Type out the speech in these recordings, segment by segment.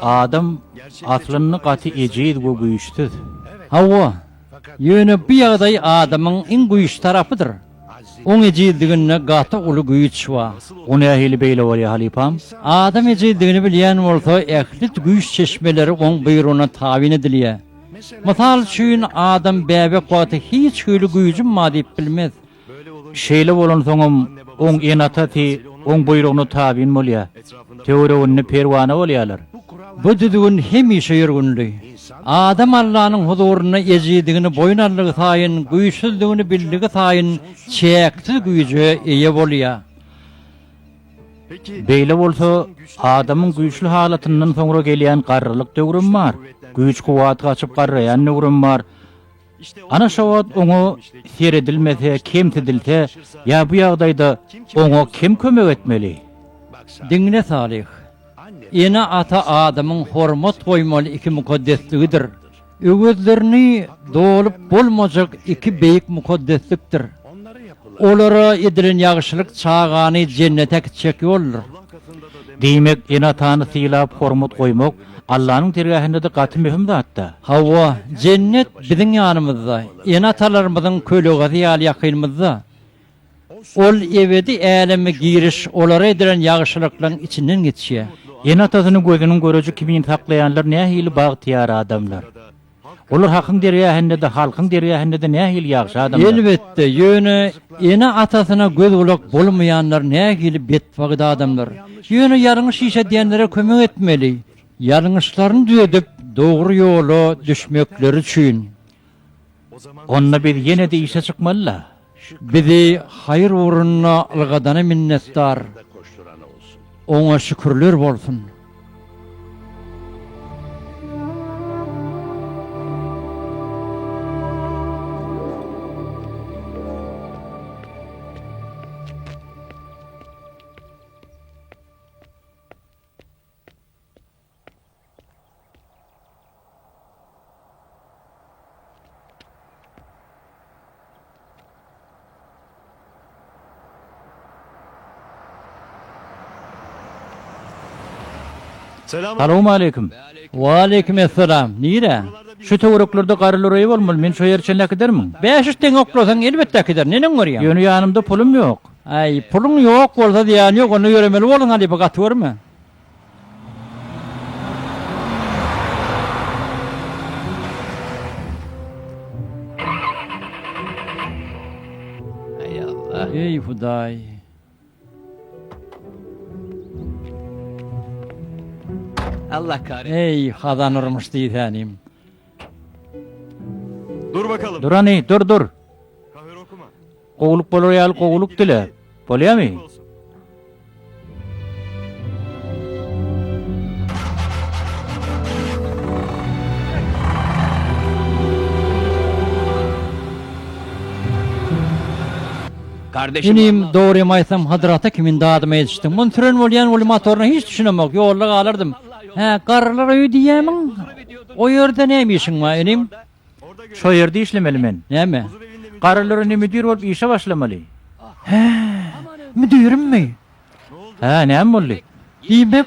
Adam aslynda gaty ejiz we güýçsüz. Hawa, ýöne bu ýagdaý adamyň iň güýçli tarapydyr. Oň ejizliginde gaty uly güýç bar. O nähili beýle bolýar, halypam? Adam ejizligini bilýän bolsa, ähli güýç çeşmeleri oň buýrugyna tabyn edilýär. Mysal üçin, adam bäbek wagty hiç hili güýjüm bar diýip bilmez. Şeýle bolansoňam, oň ene-atasy oň buýrugyna tabyn bolýar. Töwereginde perwana bolýarlar. Bu düzgün hemişe ýörgünli. Adam Allanyň huzurynda ejizligini boýun aldygy saýyn, güýçsüzligini bildigi saýyn çäksiz güýje eýe bolýar. Beýle bolsa, adamyň güýçli halatyndan soňra gelýän garrylyk döwrem bar, güýç-kuwwaty gaçyp garraýan döwrem bar. Ana şo wagt oňa seredilmese, kemsidilse ýa bu ýagdaýda oňa kim kömek etmeli? Diňle Salyh. Ene-ata adamyň hormat goýmaly iki mukaddesligidir. Öwezlerini dolup bolmajak iki beýik mukaddeslikdir. Olara edilen ýagşylyk çagany jennete äkitjek ýoldur. Diýmek, ene-atany sylap, hormat goýmak Allanyň dergähinde-de gaty möhüm zat-da. Hawa, jennet biziň ýanymyzda, ene-atalarymyzyň kölegesi ýaly ýakynymyzda. Ol ebedi äleme giriş olara edilen ýagşylyklaryň içinden geçýär. Ene-atasyny gözüniň göreji kimin saklaýanlar nähili bagtyýar adamlar! Olar Hakyň dergähinde-de, halkyň dergähinde-de nähili ýagşy adamlar! Elbetde, ýöne ene-atasyna göz-gulak bolmaýanlar nähili betbagt adamlar! Ýöne ýalňyş iş edýänlere kömek etmeli, ýalňyşlaryny düzedip, dogry ýola düşmekleri üçin. Onda biz ýene-de işe çykmaly-la. Bizi haýyr ugrunda ylgadana minnetdar. Oňa şükürler bolsun. Salowmaleýkim. Waleýkim essalam. Nirä? Şu töwereklerde garrylar öýi bolmaly, meni şo ýere çenli äkidermiň? Bäşüç teňňe oklasaň, elbetde äkiderin. Neneň görýäň? Ýöne ýanymda pulum ýok. Aý, puluň ýok bolsa zyýany ýok, onda ýöremeli bolduň halypa, gaty görme. Eý, Hudaý! Eý, hazan urmuş diýsänim. Dur hany, dur, dur. Gowulyk bolar ýaly gowulyk dile. Bolýamy? Inim, dogrymy aýtsam, Hydyr ata kimin dadyma ýetişdiň. Muny süren bolýan weli motoryna hiç düşünemok, ýolda galardym. Hä, garrylar öýi diýýämiň? O ýerde näme işiň bar, inim? Şo ýerde işlemeli men. Näme? Garrylar öýünde müdir bolup işe başlamaly. Hä, müdirimmi? Hä, näme boldy? Diýmek,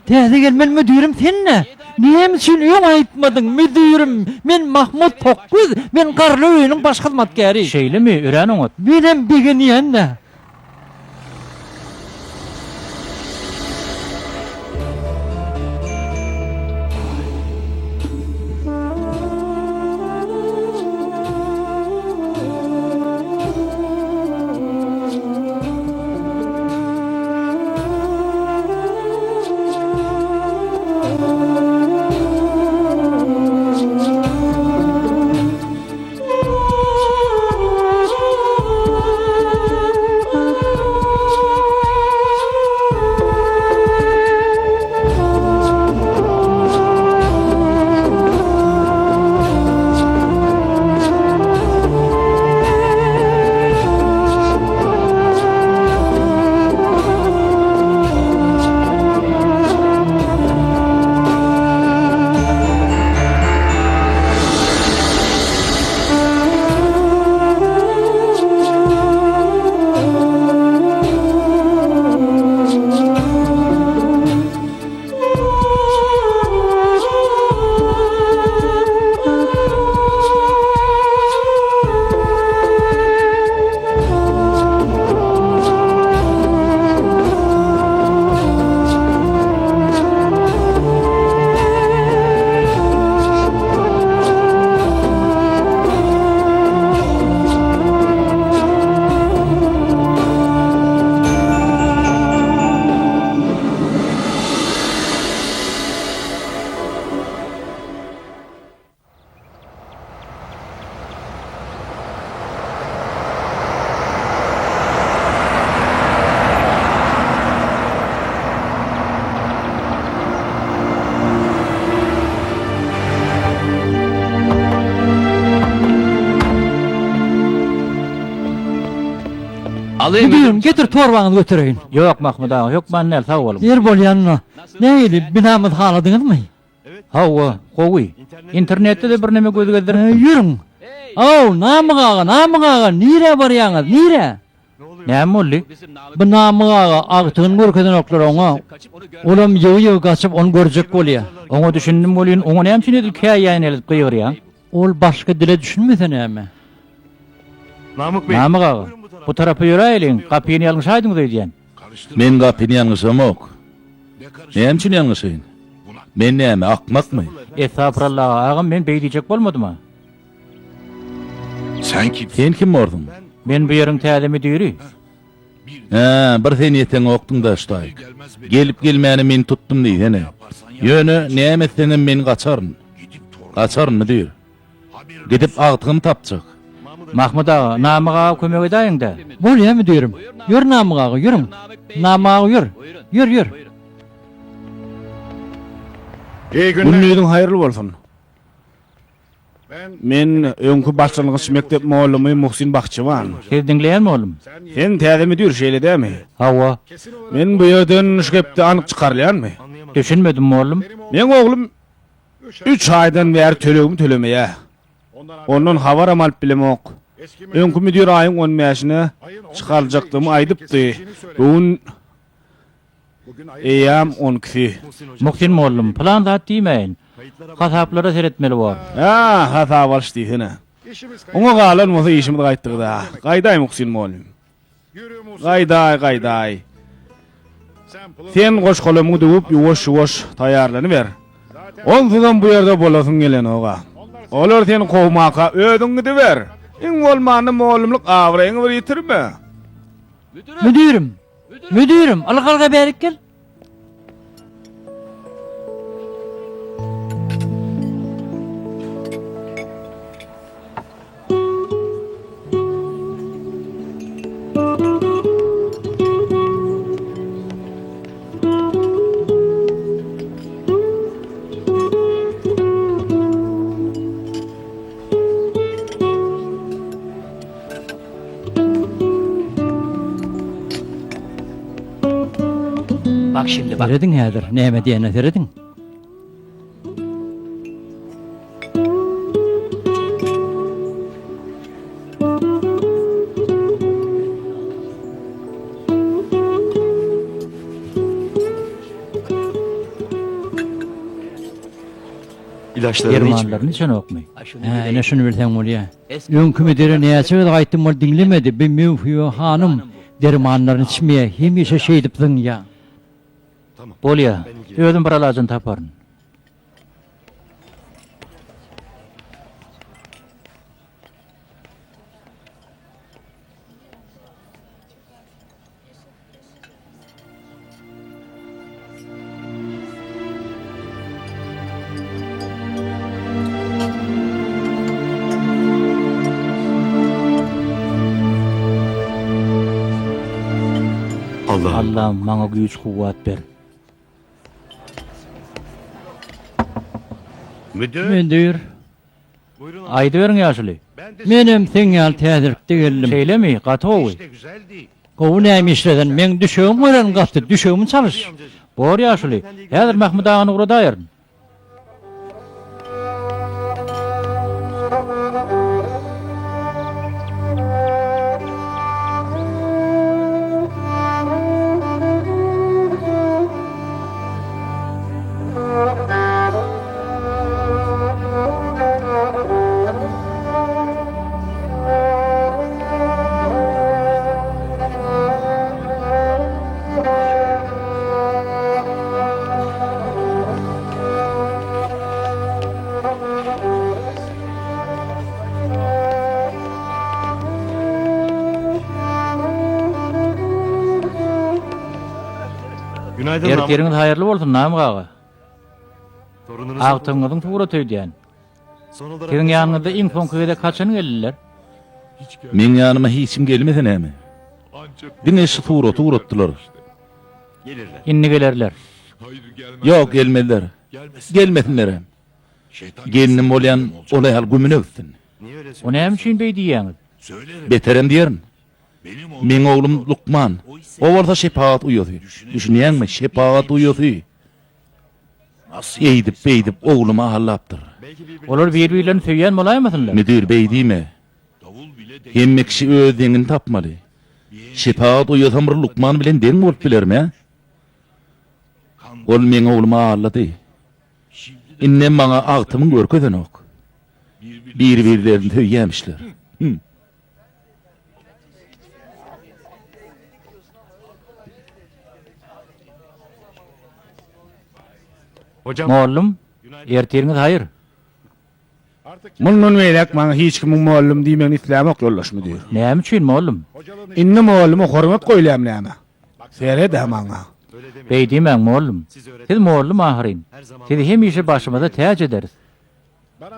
täze gelmeli müdirim sen-dä? Näme üçin öň aýtmadyň, müdirim? Men Mahmut Tokgöz, men garrylar öýüniň baş hyzmatkäri. Şeýlemi? Örän oňat. Menem begenýän-dä. Müdürim, getir torbaňyzy götereýin. Ýok, Mahmyt aga, hökman däl, sag boluň. Ýer bolýanyna. Nähili, binamyzy haladyňyzmy? Hawa, gowy. Internetde-de birneme göz gezdiripdim. Ýörüň. Aw, Namyk aga, Namyk aga, nirä barýaňyz, nirä? Näme boldy? Bu Namyk aga agtygyny görkezenoklar oňa. Olam ýygy-ýygy gaçyp ony görjek bolýa. Oňa düşündim welin, oňa näme üçin edil käýýän edip gygyrýaň? Ol başga dile düşünmese näme? Namyk aga, bu tarapa ýöräýeliň, gapyny ýalňyşaýdyňyz öýdýän. Men gapyny ýalňyşamok. Näme üçin ýalňyşaýyn? Men näme, akmakmy? Estagfurallah, agam, men beý diýjek bolmadym-a. Sen kim borsuň? Men bu ýeriň täze müdiri. Hä, bir sen ýeteňokdyň-da, Ştaýk. Gelip-gelmäne meni tutdum diýsene. Ýöne, näme etseňem men gaçaryn. Gaçaryn, müdir. Gidip agtygymy tapjak. Mahmyt aga, Namyk aga kömek edäýiň-dä. Bolýa, müdirim. Ýör, Namyk aga, ýörüň. Namyk aga, ýör. Ýör, ýör. Gündiziň haýyrly bolsun. Men öňki başlangyç mekdep mugallymy Muhsin Bahçewan. Sizi diňleýän mugallym. Sen täze müdir, şeýle dämi? Hawa. Men bu ýerden şu hepde anyk çykarylýanmy? Düşünmedim, mugallym. Meň oglum üç aýdan bäri tölegimi tölemeýär. Ondan habaram alyp bilemok. Öňki müdir aýyň on bäşine çykaryljakdygymy aýdypdy. Bu gün Eýýäm on ikisi. Muhsin mollum, pylan zat diýmäýin. Hasaplara seretmeli bor. Hä, hasap alyş diýsene. Oňa galan bolsa işimiz gaýtdygy-da. Gaýdaý, Muhsin mollum. Gaýdaý, gaýdaý. Sen goş-golamyňy döwüp, ýuwaş-ýuwaş taýýarlanyber. Onsuzam bu ýerde bolasyň gelenok-a. Olar seni kowmaka özüň gidiber. Iň bolmanda mollumlyk abraýyňy bir ýitirme. Müdirim! Müdirim, ylgalga bärik gel. Serediň häzir, näme diýenine serediň. Dermanlaryny içenokmy? Hä, ine şuny bilseň bolýa. Öňki müdire näçe gezek aýtdym, ol diňlemedi. Bi Möwhüýe hanym dermanlaryny içmeýär, hemişe şeýdip zyňýar. Bolýa, özüm bir alajyny taparyn. Allam maňa güýç-kuwwat ber. Müdir. Aýdyberiň ýaşuly. Menem seň ýaly täzelikde geldim. Şeýlemi? Gaty gowy. Gowy näme işleden? Meň düşegim gören gaty, düşegimi çalyş. Bor ýaşuly. Häzir Mahmyt agany ugradaýaryn. Ertiriňiz haýyrly bolsun, Namyk aga. Agtygyňyzyň suraty öýdýän. Siziň ýanyňyzda iň soňky gezek haçan geldiler? Meň ýanyma hiç kim gelmese näme? Diňe şu suraty ugratdylar. Indi gelerler. Ýok, gelmezler. Gelmesinlerem. Gelnim bolýan ol aýal gümüne gitsin. O näme üçin beý diýýäňiz? Beterem diýerin. Meň oglum lukman. O bolsa şepagat uýasy. Düşünýäňmi, şepagat uýasy. Eýdip-beýdip oglumy aldapdyr. Olar bir-birlerini söýýän bolaýmasynlar? Müdir, beý diýme. Hemme kişi öz deňini tapmaly. Şepagat uýasam bir lukman bilen deň bolup bilermi, ä? Ol meň oglumy aldady. Indem maňa agtymyň görkezenok. Bir-birlerini söýýämişler. Hüm. Mollum, ertiriňiz haýyr. Mundan beýläk maňa hiç kimiň mollum diýmegini islämok, ýoldaş müdir. Näme üçin, mollum? Indi molluma hormat goýulýarmy näme? Sered-ä maňa. Beý diýmäň, mollum. Siz mollum ahyryn. Sizi hemişe başymyza täç ederis.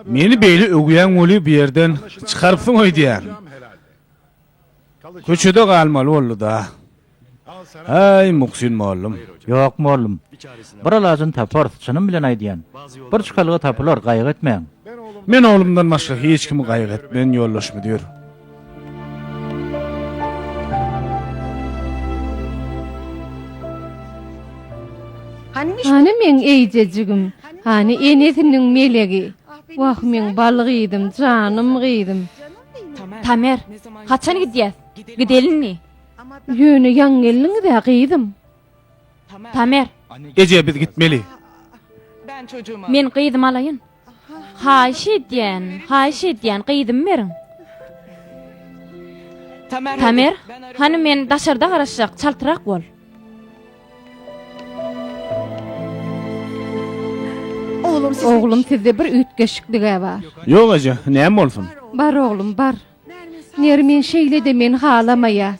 Meni beýle öwýäň weli bu ýerden çykarypsyň öýdýän. Köçede galmaly boldy-da. Häý, Muhsin mollum. Ýok, mollum. Bir alajyny taparys, çynym bilen aýdýan. Bir çykalga tapylar, gaýgy etmäň. Men oglumdan başga hiç kimi gaýgy etmen, ýoldaş müdir. Hany meň eýjejigim, hany enesiniň melegi. Wah, meň bal gyzym, janym gyzym. Tamer, haçan gidýäs? Gideli indi. Ýöne ýaňy geldiňiz-ä, gyzym. Tamer. Eje, biz gitmeli. Men gyzymy alaýyn. Haýyş edýän, haýyş edýän, gyzymy beriň. Tamer, hany men daşarda garaşjak, çaltrak bol. Oglum sizde bir üýtgeşiklig-ä bar. Ýok eje, näme bolsun? Bar oglum, bar. Nermin şeýle-de meni halamaýa.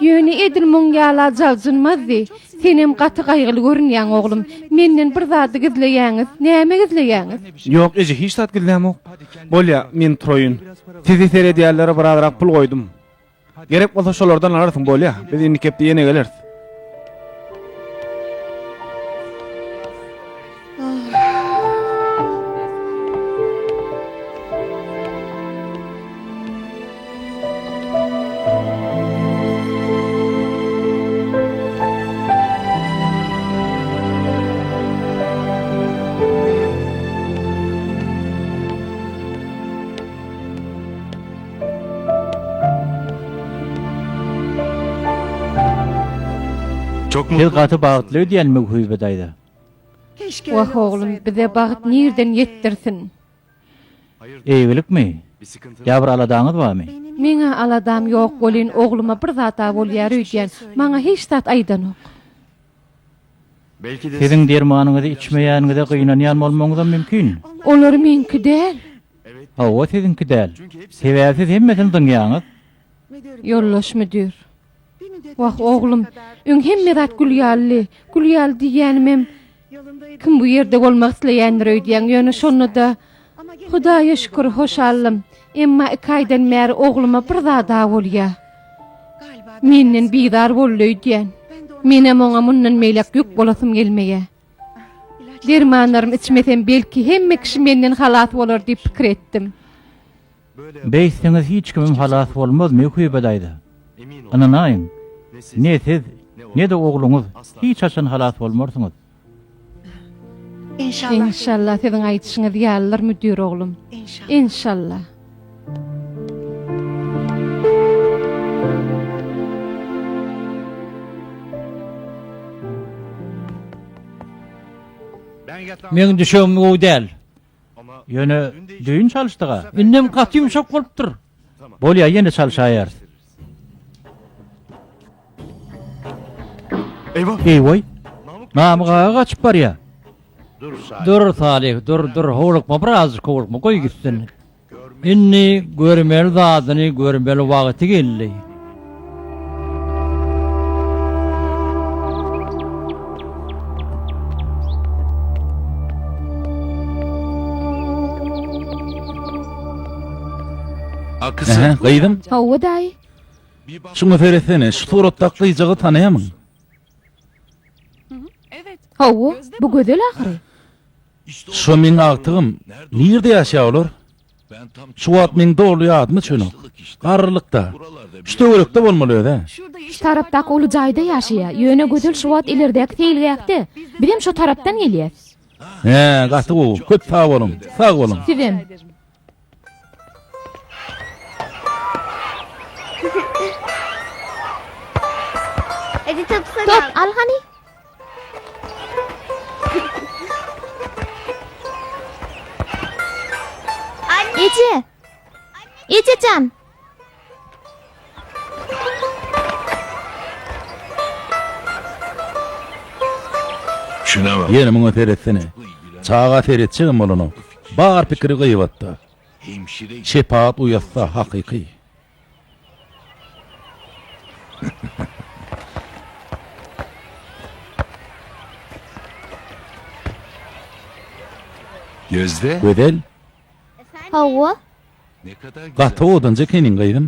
Ýöne edil muň ýala jaljynmazdy. Senem gaty gaýgyly görünýäň oglum. Menden bir zady gizleýäňiz. Näme gizleýäňiz? Ýok eje hiç zat gizlämok. Bolýa, men turaýyn. Sizi seredýänlere birazrak pul goýdum. Gerek bolsa şolardan alarsyň bolýa. Biz indiki hepde ýene geleris. Siz gaty bagtly öýdýän Möwhübe daýza. Wah oglum bize bagt nirden ýetdirsin. Eýgilikmi? Ýa bir aladaňyz barmy? Meň-ä aladam ýok welin ogluma bir zat-a bolýar öýdýän. Maňa hiç zat aýdanok. Siziň dermanyňyzy içmeýäniňize gynanýan bolmagyňyzam mümkin. Olar meňki däl. Hawa, siziňki däl. Sebäbi siz hemmesini zyňýaňyz. Ýoldaş müdir. Wah, oglum, öň hemme zat gül ýalydy. Gül ýaly diýýänimem, kim bu ýerde bolmak isleýändir öýdýäň, ýöne şonda-da, Hudaýa şükür, hoşaldym. Emma iki aýdan bäri ogluma bir zad-a bolýa. Menden bizar boldy öýdýän. Menem oňa mundan beýläk ýük bolasym gelmeýä. Dermanlarymy içmesem, belki, hemme kişi menden halas bolar diýip pikir etdim. Beýtseňiz hiç kimem halas bolmaz, Möhübe daýza. Ynanaýyň, ne siz, ne-de ogluňyz hiç haçan halas bolmarsyňyz. Enşalla siziň aýdyşyňyz ýalydyr, müdir oglum. Enşalla. Meň düşegim gowy däl. Ýöne düýn çalyşdyg-a. Indem gaty ýumşak bolupdyr. Bolýa, ýene çalşaýarys. Eý-woý! Namyk aga gaçyp barýa. Dur, Salyh, dur, dur, howlukma, birazjyk howlukma, goý gitsin. Indi görmeli zadyny görmeli wagty geldi. Ähä, gyzym. Hawa, daýy. Şuňa seretsene, şu suratdaky gyzjygy tanaýamyň? Hawa, bu gözel ahyry. Şo meň agtygym. Nirde ýaşaýar olar? Şu wagt meň doly ýadyma düşenok. Garrylykda. Şu töwerekde bolmaly öz-ä. Şu tarapdaky uly jaýda ýaşaýa. Ýöne Gözel şu wagt ilerdäki seýilgähde. Bizem şo tarapdan gelýäs. Hä, gaty gowy. Köp sag boluň. Sag boluň. Sizem. Top al hany. Eje! Eje jan! Ýene muňa seretsene. Çaga seretjegem bolanok. Bar pikiri gyýbatda. Şepagat uýasy-da hakyky. Gözel. Hawa. Gaty owadanjy ekeniň gyzym.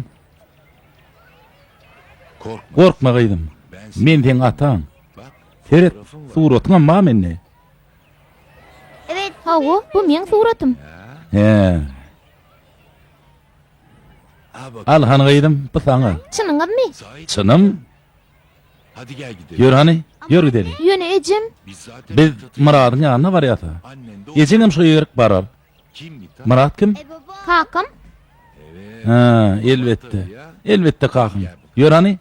Gorkma gyzym. Men seň ataň. Seret, suratyňam bar mende. Hawa, bu meň suratym. Hä. Al hany gyzym, bu saňa. Çynyňyzmy? Çynym. Ýör hany, ýör gideli. Ýöne ejem. Biz Myradyň ýanyna barýas-a. Ejeňem şo ýerik barar. Myrat kim? Kakam. Hä, elbetde. Elbetde kakaň. Ýör hany.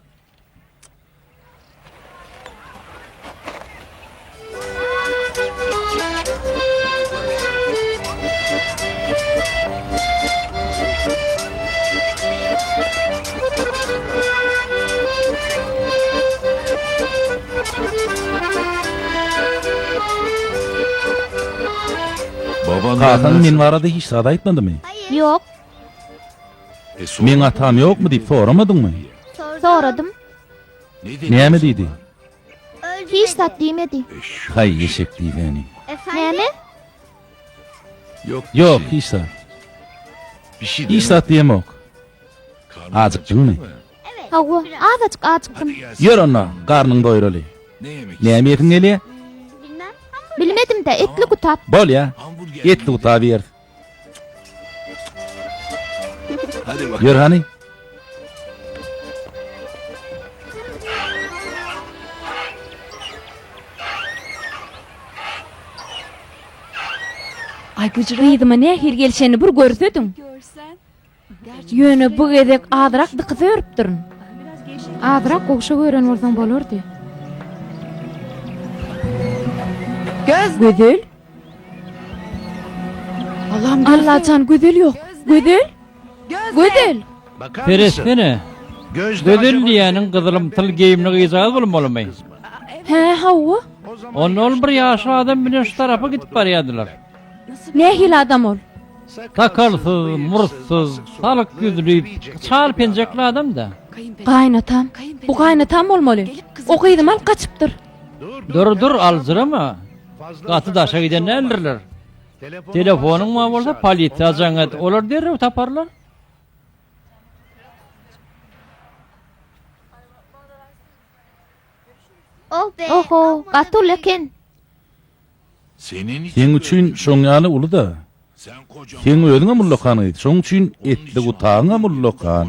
Kakaň men barada hiç zat aýtmadymy? Ýok. Meň atam ýokmy diýip soramadyňmy? Soradym. Näme diýdi? Hiç zat diýmedi. Haý, eşek diýsäni. Näme? Ýok, hiç zat. Hiç zat diýemok. Ajykdyňmy? Hawa, azajyk ajykdym. Ýör onda, garnyňy doýraly. Näme iýesiň gelýär? Bilmedim-dä, etli gutap. Bolýa, etli gutap iýeris. Ýör hany. Gyzyma nähili gelşenini bir görsediň. Ýöne bu gezek azrak dykyz örüpdirin. Azrak gowşak ören bolsaň bolardy. Gözel? Allajan Gözel ýok. Gözel? Gözel! Seretsene. Gözel diýýäniň gyzylymtyl geýimli gyzjagaz bolmalymy? Hä, hawa. Onda ol bir ýaşly adam bilen şu tarapa gidip barýardylar. Nähili adam ol? Sakalsyz, murtsyz, salyk ýüzli, çal penjekli adam-da. Gaýynatam. Bu gaýynatam bolmaly. O gyzymy alyp gaçypdyr. Dur, dur, aljyrama. Gaty daşa giden däldirler. Telefonyň bar bolsa polisiýa jaň et, olar derrew taparlar. Oho, gaty uly eken. Seň üçin şoň ýaly uly-da. Seň özüňem ullakan gyz, şoň üçin etli gutagyňam ullakan.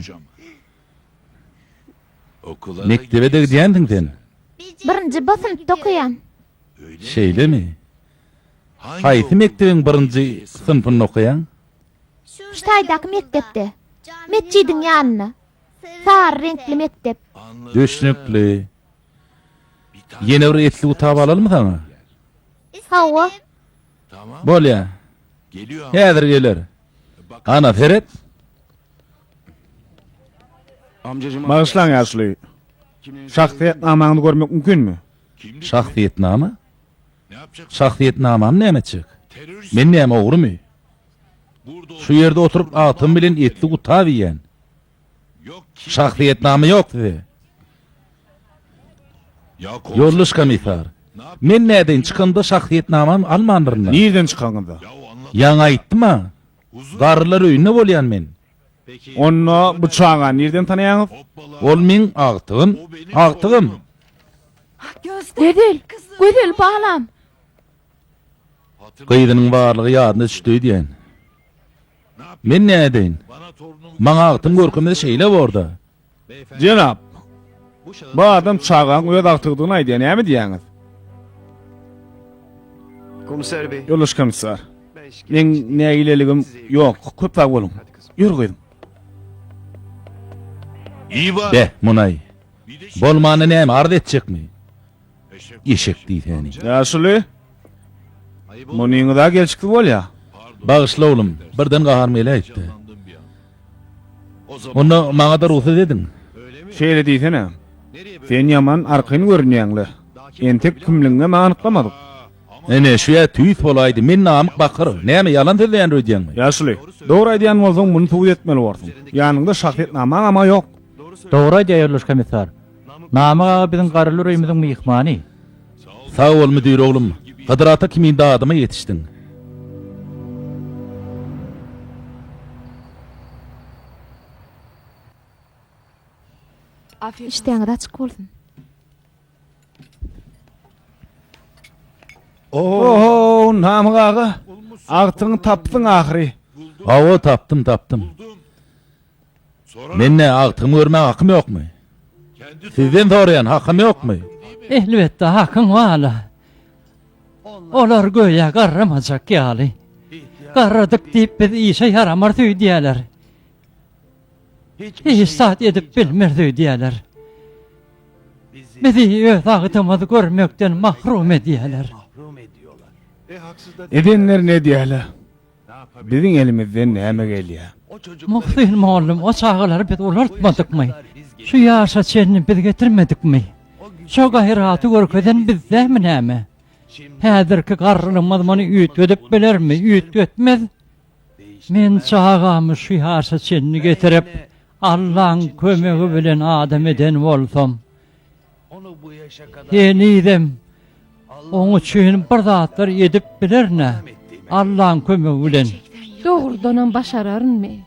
Mekdebe-de gidýänsiň sen. Birinji B synpda okaýan. Şeýlemi? Haýsy mekdebiň birinji synpynda okaýaň? Şu taýdaky mekdepde. Metjidiň ýanynda. Sary reňkli mekdep. Düşnükli. Ýene bir etli gutap alalymy saňa? Hawa. Bolýa. Häzir geler. Ana seret. Bagyşlaň ýaşuly. Şahsyýetnamaňyzy görmek mümkinmi? Şahsyýetnama? Şahsyýetnamamy näme etjek? Men näme ogrumy? Şu ýerde oturyp agtygym bilen etli gutap iýýän. Şahsyýetnama ýok size. Ýoldaş komissar, men nädeýin çykamda şahsyýetnamamy almandyryn-da. Nirden çykaňyzda? Ýaňy aýtdym-a. Garrylar öýünde bolýan men. Onda bu çagany nirden tanaýaňyz? Ol meň agtygym. Agtygym! Gözel! Gözel balam! Gyzynyň barlygy ýadyna düşdi öýdýän. Men nädeýin? Maňa agtyň görkemesi şeýle bor-da. Jenap, bu adam çagaň öz agtygydygyny aýdýar, näme diýýäňiz? Ýoldaş komissar, meň nägileligim ýok, köp sag boluň. Ýör gyzym. Beh, munaý. Bolmanda näme, arz etjekmi? Eşek diýsäni. Ýaşuly, munyňyz-a gelşiksiz bolýa. Bagyşla oglum, birden gaharym geläýipdi. Onda maňa-da rugsat ediň. Şeýle diýsene. Sen ýaman arkaýyn görünýäň-le. Entek kimligiňem-ä anyklamadyk. Ine, şu-ä tüýs bolaýdy. Men Namyk Bakyr. Näme, ýalan sözleýändir öýdýäňmi? Ýaşuly, dogry aýdýan bolsaň, muny subut etmeli borsuň. Ýanyňda şahsyýetnamaňam-a ýok. Dogry aýdýar ýoldaş komissar. Namyk aga biziň garrylar öýümiziň myhmany. Sag bol müdir oglum, Hydyr ata kimin dadyma ýetişdiň. Işdäňiz açyk bolsun. Oho, Namyk aga, agtygyňy tapdyň ahyry. Hawa, tapdym, tapdym. Men nä, agtygymy görmäge hakym ýokmy? Sizden soraýan, hakym ýokmy? Elbetde, hakyň bar-la. Olar göýä garramajak ýaly. Garradyk diýip biz işe ýaramarys öýdýäler. Hiç zat edip bilmeris öýdýäler. Bizi öz agtygymyzy görmekden mahrum edýäler. Edenlerini edýäler. Biziň elimizden näme gelýär? Muhsin mollum, o çagalary biz ulaltmadykmy? Şu ýaşa çenli biz getirmedikmi? Şo gaýraty görkezen biz dälmi näme? Häzirki garrylygymyz muny üýtgedip bilermi? Üýtgetmez. Men çagamy şu ýaşa çenli getirip, Allaň kömegi bilen adam eden bolsam, Henizem oň üçin bir zatlar edip bilerin-ä, Allaň kömegi bilen. Dogrudanam başararynmy?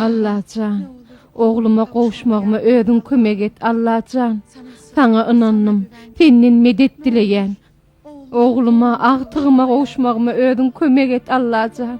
Allajan, ogluma gowuşmagyma özüň kömek et, Allajan! Saňa ynandym, senden medet dileýän. Ogluma, agtygyma gowuşmagyma özüň kömek et, Allajan!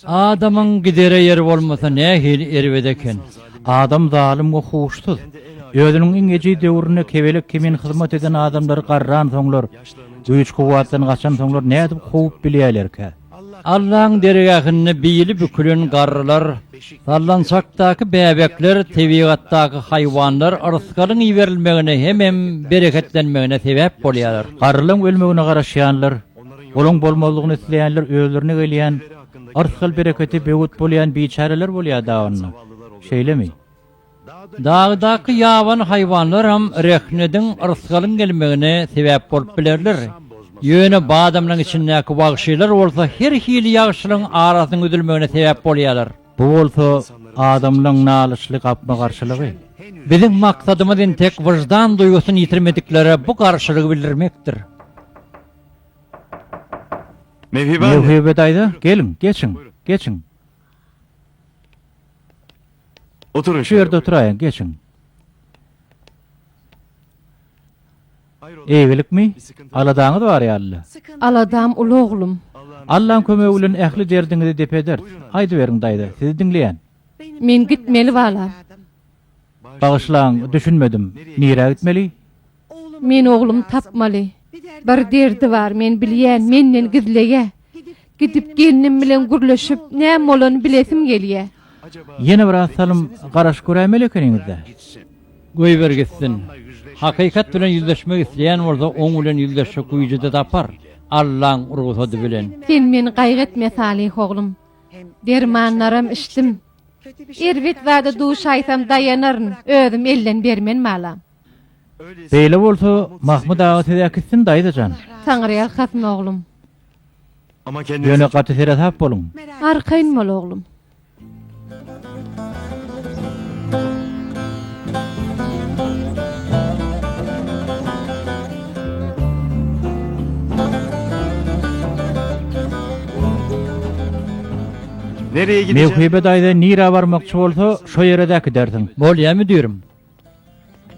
Adamyň gidere ýeri bolmasa nähili erbet eken. Adam zalym we huşsuz. Özüniň iň ejiz döwründe kebelek kimin hyzmat eden adamlary garransoňlar, güýç-kuwwatdan gaçansoňlar nädip kowup bilýärlerkä? Allaň dergähinde bili bükülen garrylar, sallançakdaky bäbekler, tebigatdaky haýwanlar yrsgalyň iberilmegine hemem bereketlenmegine sebäp bolýarlar. Garrylaň ölmegine garaşýanlar, olaň bolmazlygyny isleýänler özlerine gelýän yrsgal-berekete böwet bolýan biçäreler bolýar dagynda. Şeýlemi? Dagdaky ýabany haýwanlaram rehnediň, yrsgalyň gelmegine sebäp bolup bilerler. Ýöne badamlaryň içindäki wagşylar bolsa her hili ýagşylygyň arasynyň üzülmegine sebäp bolýarlar. Bu bolsa adamlaň nalyşly gapma-garşylygy. Biziň maksadymyz entek wyždan duýgusyny ýitirmediklere bu garşylygy bildirmekdir. Mewhibe daýza, geliň, geçiň, geçiň. Şu ýerde oturaýyň, geçiň. Eýgilikmi? Aladaňyz bar ýaly-la. Aladam uly oglum. Allaň kömegi bilen ähli derdiňizi dep ederis. Aýdyberiň daýza, sizi diňleýän. Men gitmeli balam. Bagyşlaň, düşünmedim. Nirä gitmeli? Men oglumy tapmaly. Bir derdi bar, men bilýän, menden gizleýä. Gidip gelnim bilen gürleşip, näme bolanyny bilesim gelýä. Ýene biraz salym garaşyp göräýmeli ekeniňiz-dä. Goýber gitsin. Hakykat bilen ýüzleşmek isleýän bolsa, oň bilen ýüzleşjek güýji-de tapar, Allaň rugsady bilen. Sen meni gaýgy etme, Salyh oglum. Dermanlaram içdim. Erbet zada duşaýsam daýanaryn, özüm elden bermen balam. Beýle bolsa, Mahmyt aga sizi äkitsin, daýza jan. Taňryýalkasyn, oglum. Ýöne gaty seresap boluň. Arkaýyn bol, oglum. Mewhibe daýza nirä barmakçy bolsa, şo ýere-de äkidersiň. Bolýa, müdirim.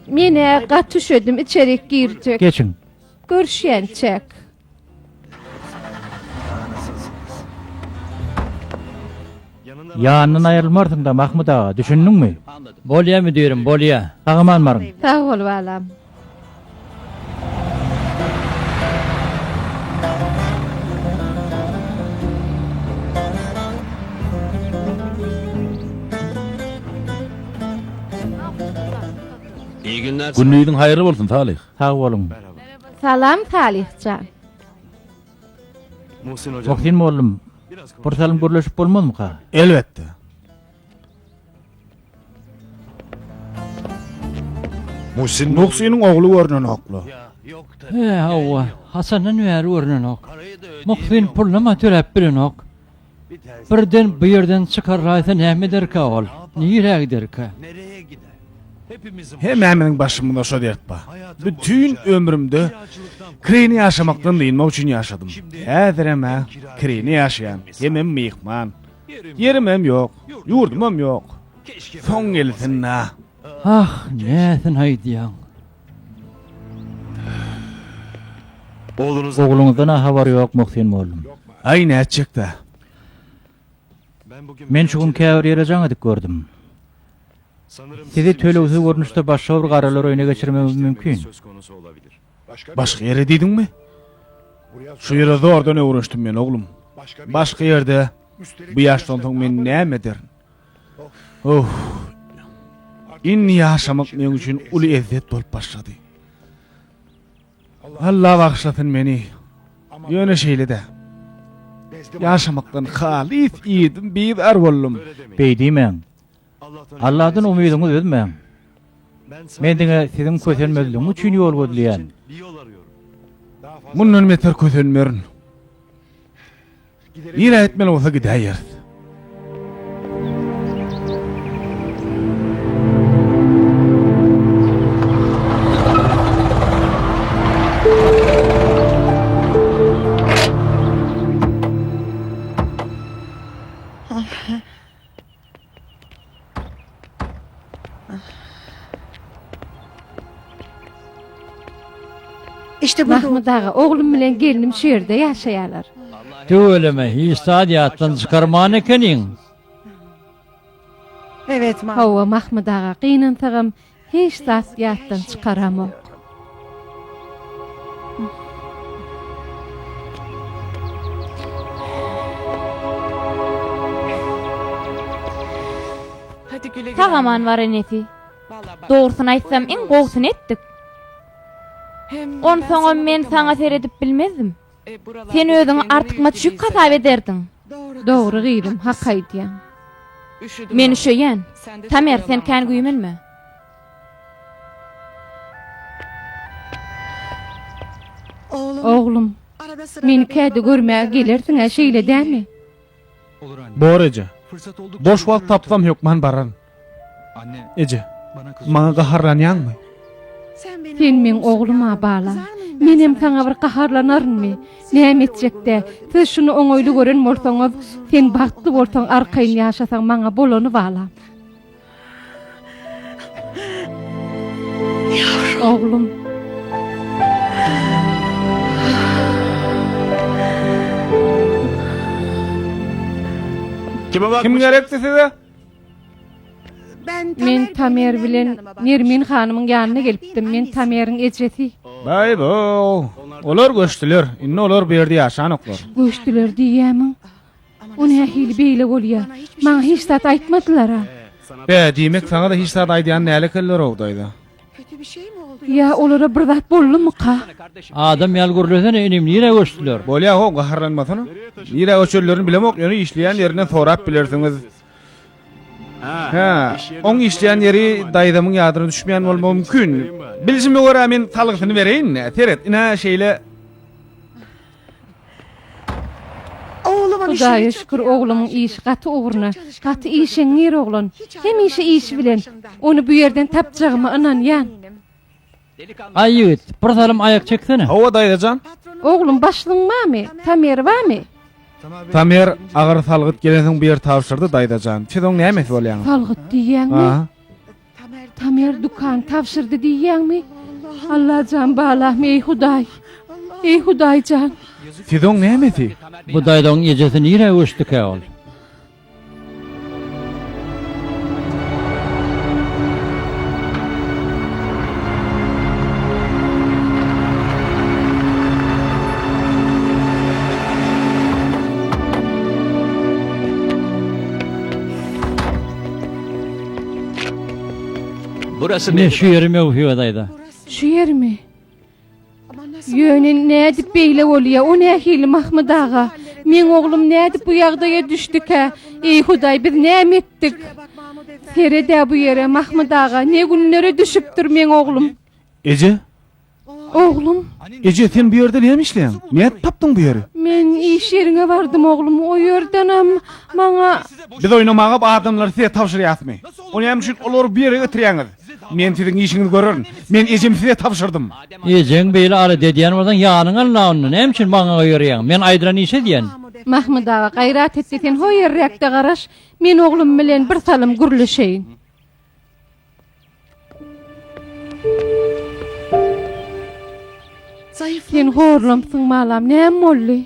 Men-ä gaty üşedim, içerik girjek. Geçiň. Görüşýänçäk. Ýanyndan aýrylmarsyň-da, Mahmyt aga, düşündiňmi? Bolýa, müdirim, bolýa. Sag-aman baryň. Sag bol, balam. Gündiziň haýyrly bolsun, Salyh. Sag boluň. Salam Salyh jan. Muhsin mollum, bir salym gürleşip bolmazmyka? Elbetde. Muhsiniň ogly görnenok-la. He, hawa, haçandan bäri görnenok. Muhsin pulunam-a töläp bilenok. Birden bu ýerden çykarlaýsa näme ederkä ol? Nirä giderkä? Hemmämiziň başymyzda şo dert bar. Bütin ömrümde kireýine ýaşamakdan dynmak üçin ýaşadym. Häzirem-ä kireýine ýaşaýan, hemem myhman. Ýerimem ýok, ýurdumam ýok. Soň gelsin-dä. Ah, näsini aýdýaň? Ogluňyzdan-a habar ýok, Muhsin mollum. Aý, nätjek-dä? Men şu gün käbir ýere jaň edip gördüm. Sizi tölegsiz görnüşde başga bir garalar öýüne geçirmegimiz mümkin. Başga ýere diýdiňmi? Şu ýere zordan öwrenişdim men, oglum. Başga ýerde bu ýaşdan soň men näme ederin? Oh. Indi ýaşamak meň üçin uly ezzet bolup başlady. Alla bagyşlasyn meni. Ýöne şeýle-de. Ýaşamakdan halys irdim, bizar boldum. Beý diýmäň. Alladan umydyňyzy üzmäň. Men diňe siziň kösenmezligiňiz üçin ýol gözleýän. Mundan beter kösenmerin. Nirä gitmeli bolsa gidäýeris. Mahmyt aga, oglum bilen gelnim şu ýerde ýaşaýarlar. Tüweleme, hiç zat ýatdan çykarman ekeniň. Hawa, Mahmyt aga, gynansagam, hiç zat ýatdan çykaramok. Sag-aman bar enesi. Dogrusyny aýtsam, iň gowusyny etdik. Onsoňam men saňa seredip bilmezdim. Sen özüňi artykmaç ýük hasap ederdiň. Dogry gyzym, hak aýdýaň. Men üşeýän. Tamer, sen kän güýmenme. Oglum, meni käde görmäge gelersiň-ä, şeýle dälmi? Bor eje. Boş wagt tapsam hökman bararyn. Eje, maňa gaharlanýaňmy? Sen meň oglum-a, balam. Menem saňa bir gaharlanarynmy? Näme etjek-dä? Siz şuny oňaýly gören bolsaňyz, sen bagtly bolsaň, arkaýyn ýaşasaň maňa bolany, balam. Oglum. Kim gerekdi size? Men Tamer bilen Nermin hanymyň ýanyna gelipdim. Men Tameriň ejesi. Baý-bow! Olar göçdüler. Indi olar bu ýerde ýaşanoklar. Göçdüler diýýämiň? O nähili beýle bolýa? Maňa hiç zat aýtmadylar-a. Bä, diýmek saňa-da hiç zat aýdýan däl ekenler-ow, daýza. Ýa olara bir zat boldumyka? Adam ýaly gürlesene inim, nirä göçdüler? Bolýa-how, gaharlanmasana. Nirä göçenlerini bilemok, ýöne işleýän ýerinden sorap bilersiňiz. Hä, oň işleýän ýeri daýzamyň ýadyna düşmeýän bolmagy mümkin. Bilşime görä men salgysyny bereýin. Seret, ine şeýle. Hudaýa şükür oglumyň işi gaty ugruna, gaty işeňňir oglan. Hemişe işi bilen. Ony bu ýerden tapjagyma ynanýan. Aý ýigit, bir salym aýak çeksene. Hawa daýza jan. Oglum başlygyň barmy? Tamer barmy? Tamer agyr salgyt gelensoň bu ýeri tabşyrdy daýza jan. Siz oň nämesi bolýaňyz? Salgyt diýýäňmi? Tamer dükany tabşyrdy diýýäňmi? Allajan balam eý Hudaý. Eý Hudaýjan. Siz oň nämesi? Bu daýzaň ejesi nirä göçdükä ol? Ine şu ýeri Möwhibe daýza. Şu ýermi? Ýöne nädip beýle bolýa, o nähili Mahmyt aga? Meň oglum nädip bu ýagdaýa düşdükä? Eý Hudaý, biz näme etdik? Sered-ä bu ýere, Mahmyt aga, ne günlere düşüpdir meň oglum. Eje, Oglum. Eje, sen bu ýerde näme işleýäň? Nädip tapdyň bu ýeri? Men iş ýeriňe bardym, oglum. O ýerdenem maňa. Biz oýnamaga bu adamlary size tabşyrýasmy? O näme üçin olary bu ýere getirýäňiz? Men siziň işiňizi görerin. Men ejemi size tabşyrdym. Ejeň beýle alada edýän bolsaň, ýanyňa al-la onda. Näme üçin maňa goýberýäň? Men aýdylan işi edýän. Mahmyt aga, gaýrat et-de, sen ho ýerräkde garaş. Men oglum bilen bir salym gürleşeýin. Sen horlamsyň balam, näme boldy?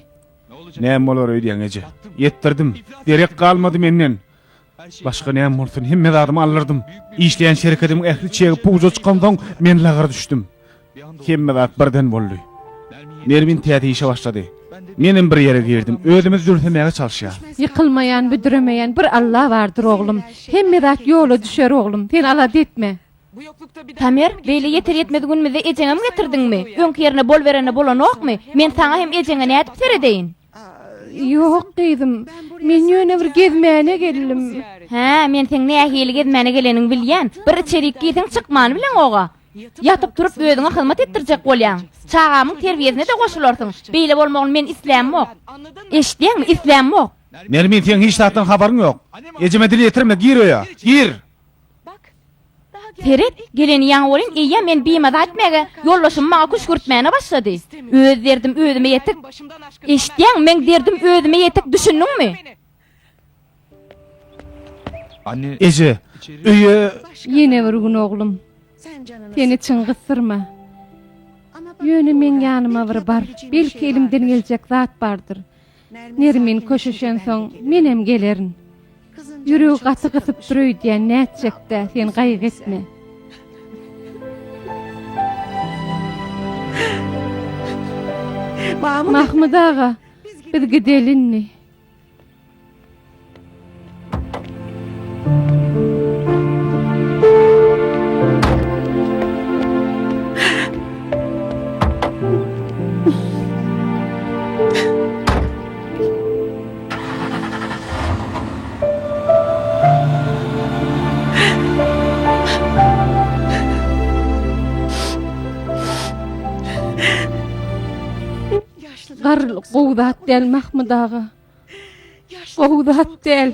Näme bolar öýdýäň eje? Ýetdirdim. Derek galmady menden. Başga näme bolsun, hemme zadymy aldyrdym. Işleýän şerekedimiň ähli çegi puja çykansoň, men lagar düşdüm. Hemme zat birden boldy. Nermin täze işe başlady. Menem bir ýere girdim. Özümizi dürsemäge çalyşýas. Ýykylmaýan, büdremeýän bir Alla bardyr oglum. Hemme zat ýola düşer oglum. Sen alada etme. Tamer, beýle ýeter-ýetmez günümizde ejeňem getirdiňmi? Öňki ýerine boluberende bolanokmy? Men saňa hem ejeňe nädip seredeýin? Ýok gyzym, men ýöne bir gezmäne geldim. Hä, men seň nähili gezmäne geleniňi bilýän. Bir içerik girseň çykmany bileňoga. Ýatyp-turup özüňe hyzmat etdirjek bolýaň. Çagamyň terbiýesine-de goşularsyň. Beýle bolmagyny men islämok. Eşidýäňmi, islämok. Nermin, seň hiç zatdan habaryň ýok. Ejeme dil ýetirme, gir öýe. Gir! Seret, geleni ýaňy welin eýýäm meni bimaza etmäge, ýoldaşymy maňa küşgürtmäne başlady. Öz derdim özüme ýetik. Eşidýäňmi, meň derdim özüme ýetik, düşündiňmi? Eje, öýe. Ýene bir gün oglum. Sen içiňi gysdyrma. Ýöne meň ýanyma bir bar. Belki elimden geljek zat bardyr. Nermin köşeşensoň, menem gelerin. Ýüregi gaty gysypdyr öýdýän, nätjek-dä, sen gaýgy etme. Mahmyt aga, biz gideli indi. Garrylyk gowy zat däl Mahmyt aga. Gowy zat däl.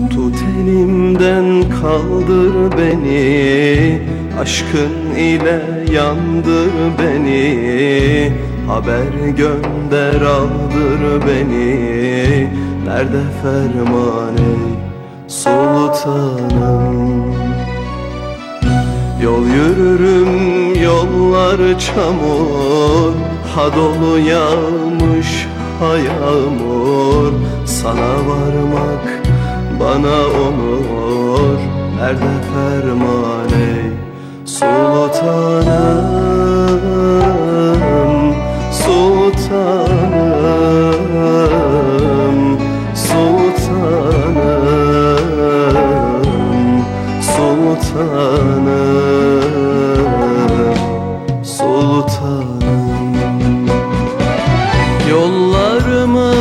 Tut elimden kaldır beni Aşkın ile yandır beni Haber gönder aldır beni Derde ferman ey sultanım Yol yürürüm yollar çamur Ha dolu yağmış ha yağmur Sana varmak bana onur Derde ferman ey sultanım Sultanım Sultanım Sultanım Sultanım Yollarımı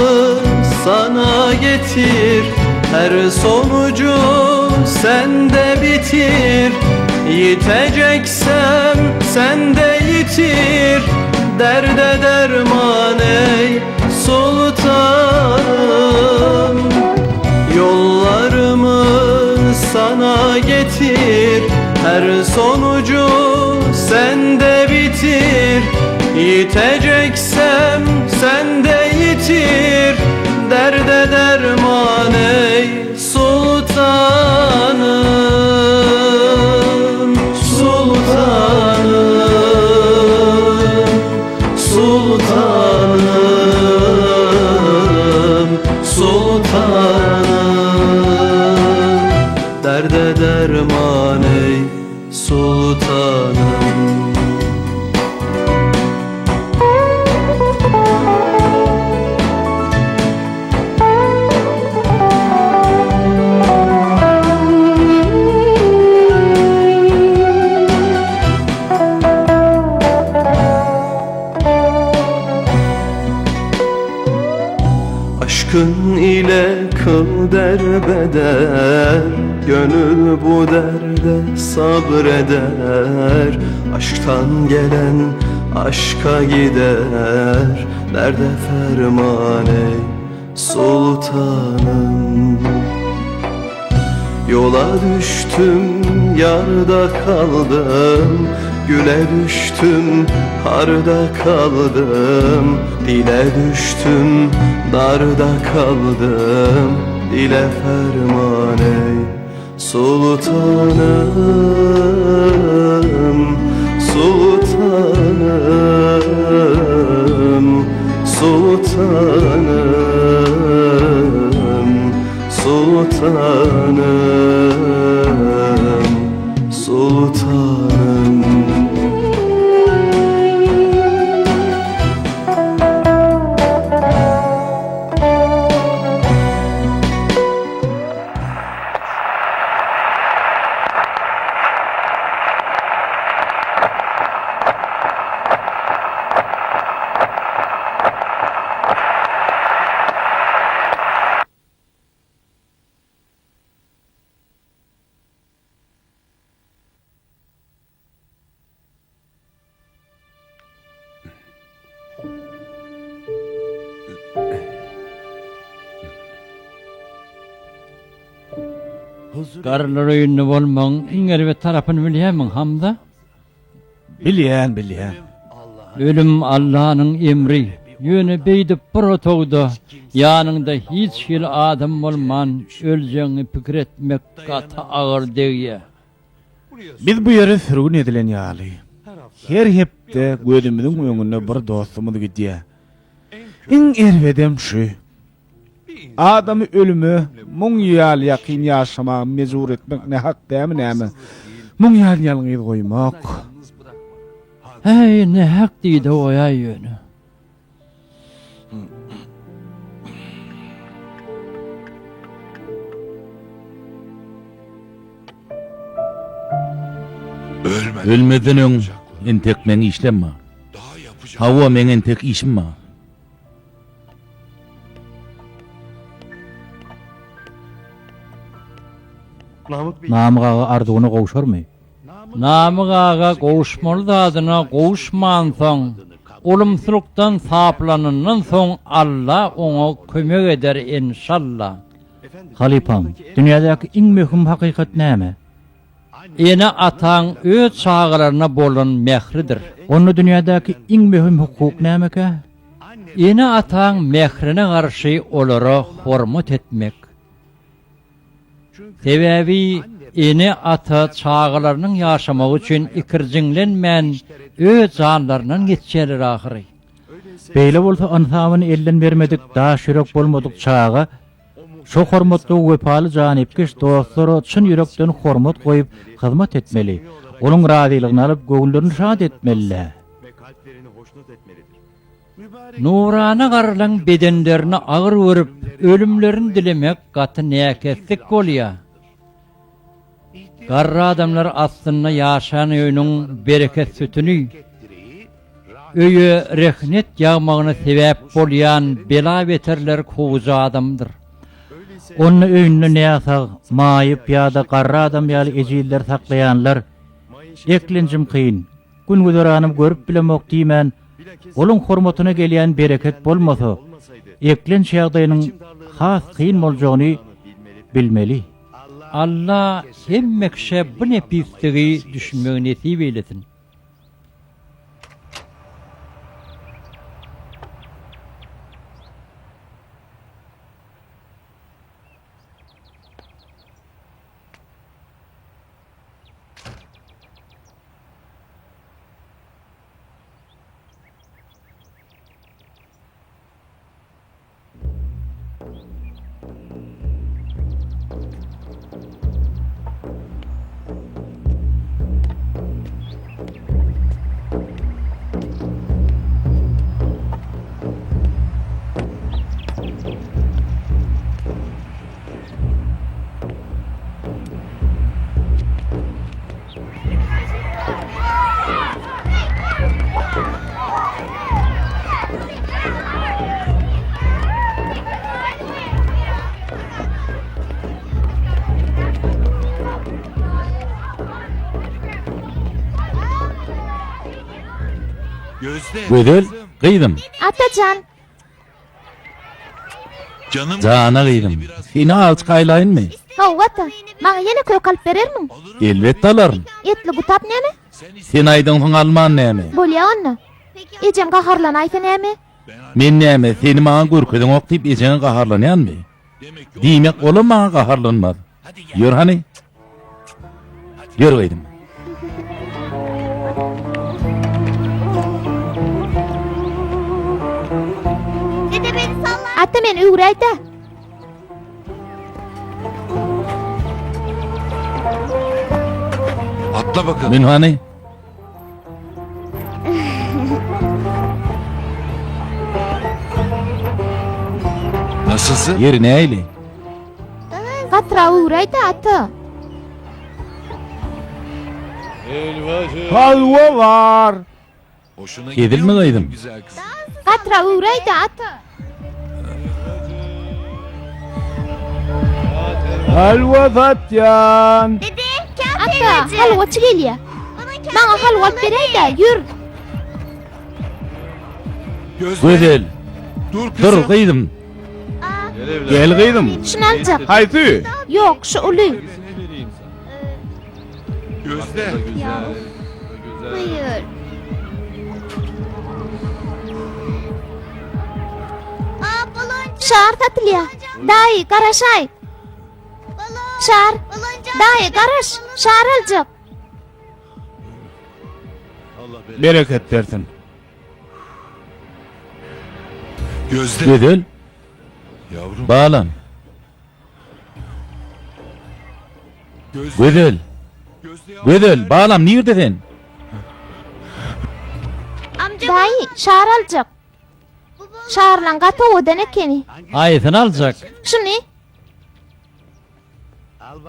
sana getir Her sonucu sende bitir Yiteceksem sen de yitir Derde derman ey sultanım Yollarımı sana getir Her sonucu sende bitir Yiteceksem sen de yitir Derde derman ey sultanım Sultanım Sultanım Sultanım Derde derman ey sultanım Aşkın ile kıl derbeder Gönül bu derde sabreder Aşktan gelen aşka gider Derde ferman ey sultanım Yola düştüm yarda kaldım Güle düştüm harda kaldım Dile düştüm darda kaldım Dile ferman ey sultanım Sultanım Sultanım Sultanım Sultanım Garrylar öýünde bolmagyň iň erbet tarapyny bilýärmiň, Hamza? Bilýän, bilýän. Ölüm Allanyň emri. Ýöne beýdip bir otagda, ýanyňda hiç hili adam bolman öljegiňi pikir etmek gaty agyr degýär. Biz bu ýere sürgün edilen ýaly. Her hepde gözümiziň öňünde bir dostumyz gidýär. Iň erbedem şu. Adamy ölüme muň ýaly ýakyn ýaşamaga mejbur etmek nähak dämi näme? Muň ýaly ýalňyz goýmak. Häý, nähak diýdi goýaý ýöne. Ölmezden öň entek meň işlem bar. Hawa, meň entek işim bar. Namyk aga arzuwyna gowşarmy? Namyk aga gowuşmaly zadyna gowuşmansoň, ulumsylykdan saplanyndan soň Alla oňa kömek eder enşalla. Halypam, dünýädäki iň möhüm hakykat näme? Ene-ataň öz çagalaryna bolan mähridir. Onda dünýädäki iň möhüm hukuk nämekä? Ene-ataň mährine garşy olara hormat etmek. Sebäbi ene-ata çagalarynyň ýaşamagy üçin ikirjiňlenmän öz janlaryndan geçýärler ahyry. Beýle bolsa ynsabyny elden bermedik, daş ýürek bolmadyk çaga şo hormatly wepaly janypkeş dostlara çyn ýürekden hormat goýup hyzmat etmeli, onuň razylygyny alyp göwünlerini şat etmeli-dä. Nurana garrylaň bedenlerini agyr görüp, ölümlerini dilemek gaty näkeslik bolýar. Garry adamlar aslynda ýaşan öýüniň bereket sütüni, öýe rehnet ýagmagyna sebäp bolýan bela-beterleri kowujy adamdyr. Onda öýünde näsag, maýyp ýa-da garry adam ýaly ejizleri saklaýanlar, Eklenjim kyn, Gün-güzeranym görüp bilemok diýmän, goluň hormatyna gelýän bereket bolmasa, eklenç ýagdaýynyň has kyn boljagyny bilmeli. Alla hemme kişä bu nepisligi düşünmegi nesip eýlesin. Gözel, gyzym. Atajan. Jana gyzym, seni azajyk aýlaýynmy? Hawa ata, maňa ýene kök alyp berermiň? Elbetde alaryn. Etli gutap näme? Sen aýdaňsoň alman näme? Bolýa onda. Ejem gaharlanaýsa näme? Men näme, seni maňa görkezeňok diýip ejeňe gaharlanýanmy? Diýmek, olam maňa gaharlanmaz. Ýör hany. Ýör gyzym. Ata meni öwräýdä. Atla bakalım. Mün hany. Nasılsın? Ýeri nähili? Gatyrak öwräýdä ata. Halwa bar. Hezilmi gyzym? Gatyrak öwräýdä ata. Halwa satýan. Ata, halwaçy gelýä. Maňa halwa alyp beräý-dä, ýör. Gözel. Dur gyzym. Gel gyzym. Şuny aljak. Haýsy? Ýok, şu uly. Şar satylýar. Daýy, garaşaý. Şar. Daýy, garaş. Şar aljak. Bereket bersin. Gözel. Balam. Gözel. Gözel, balam nirde sen? Daýy, şar aljak. Şarlaň gaty owadan ekeni. Haýsyny aljak? Şuny.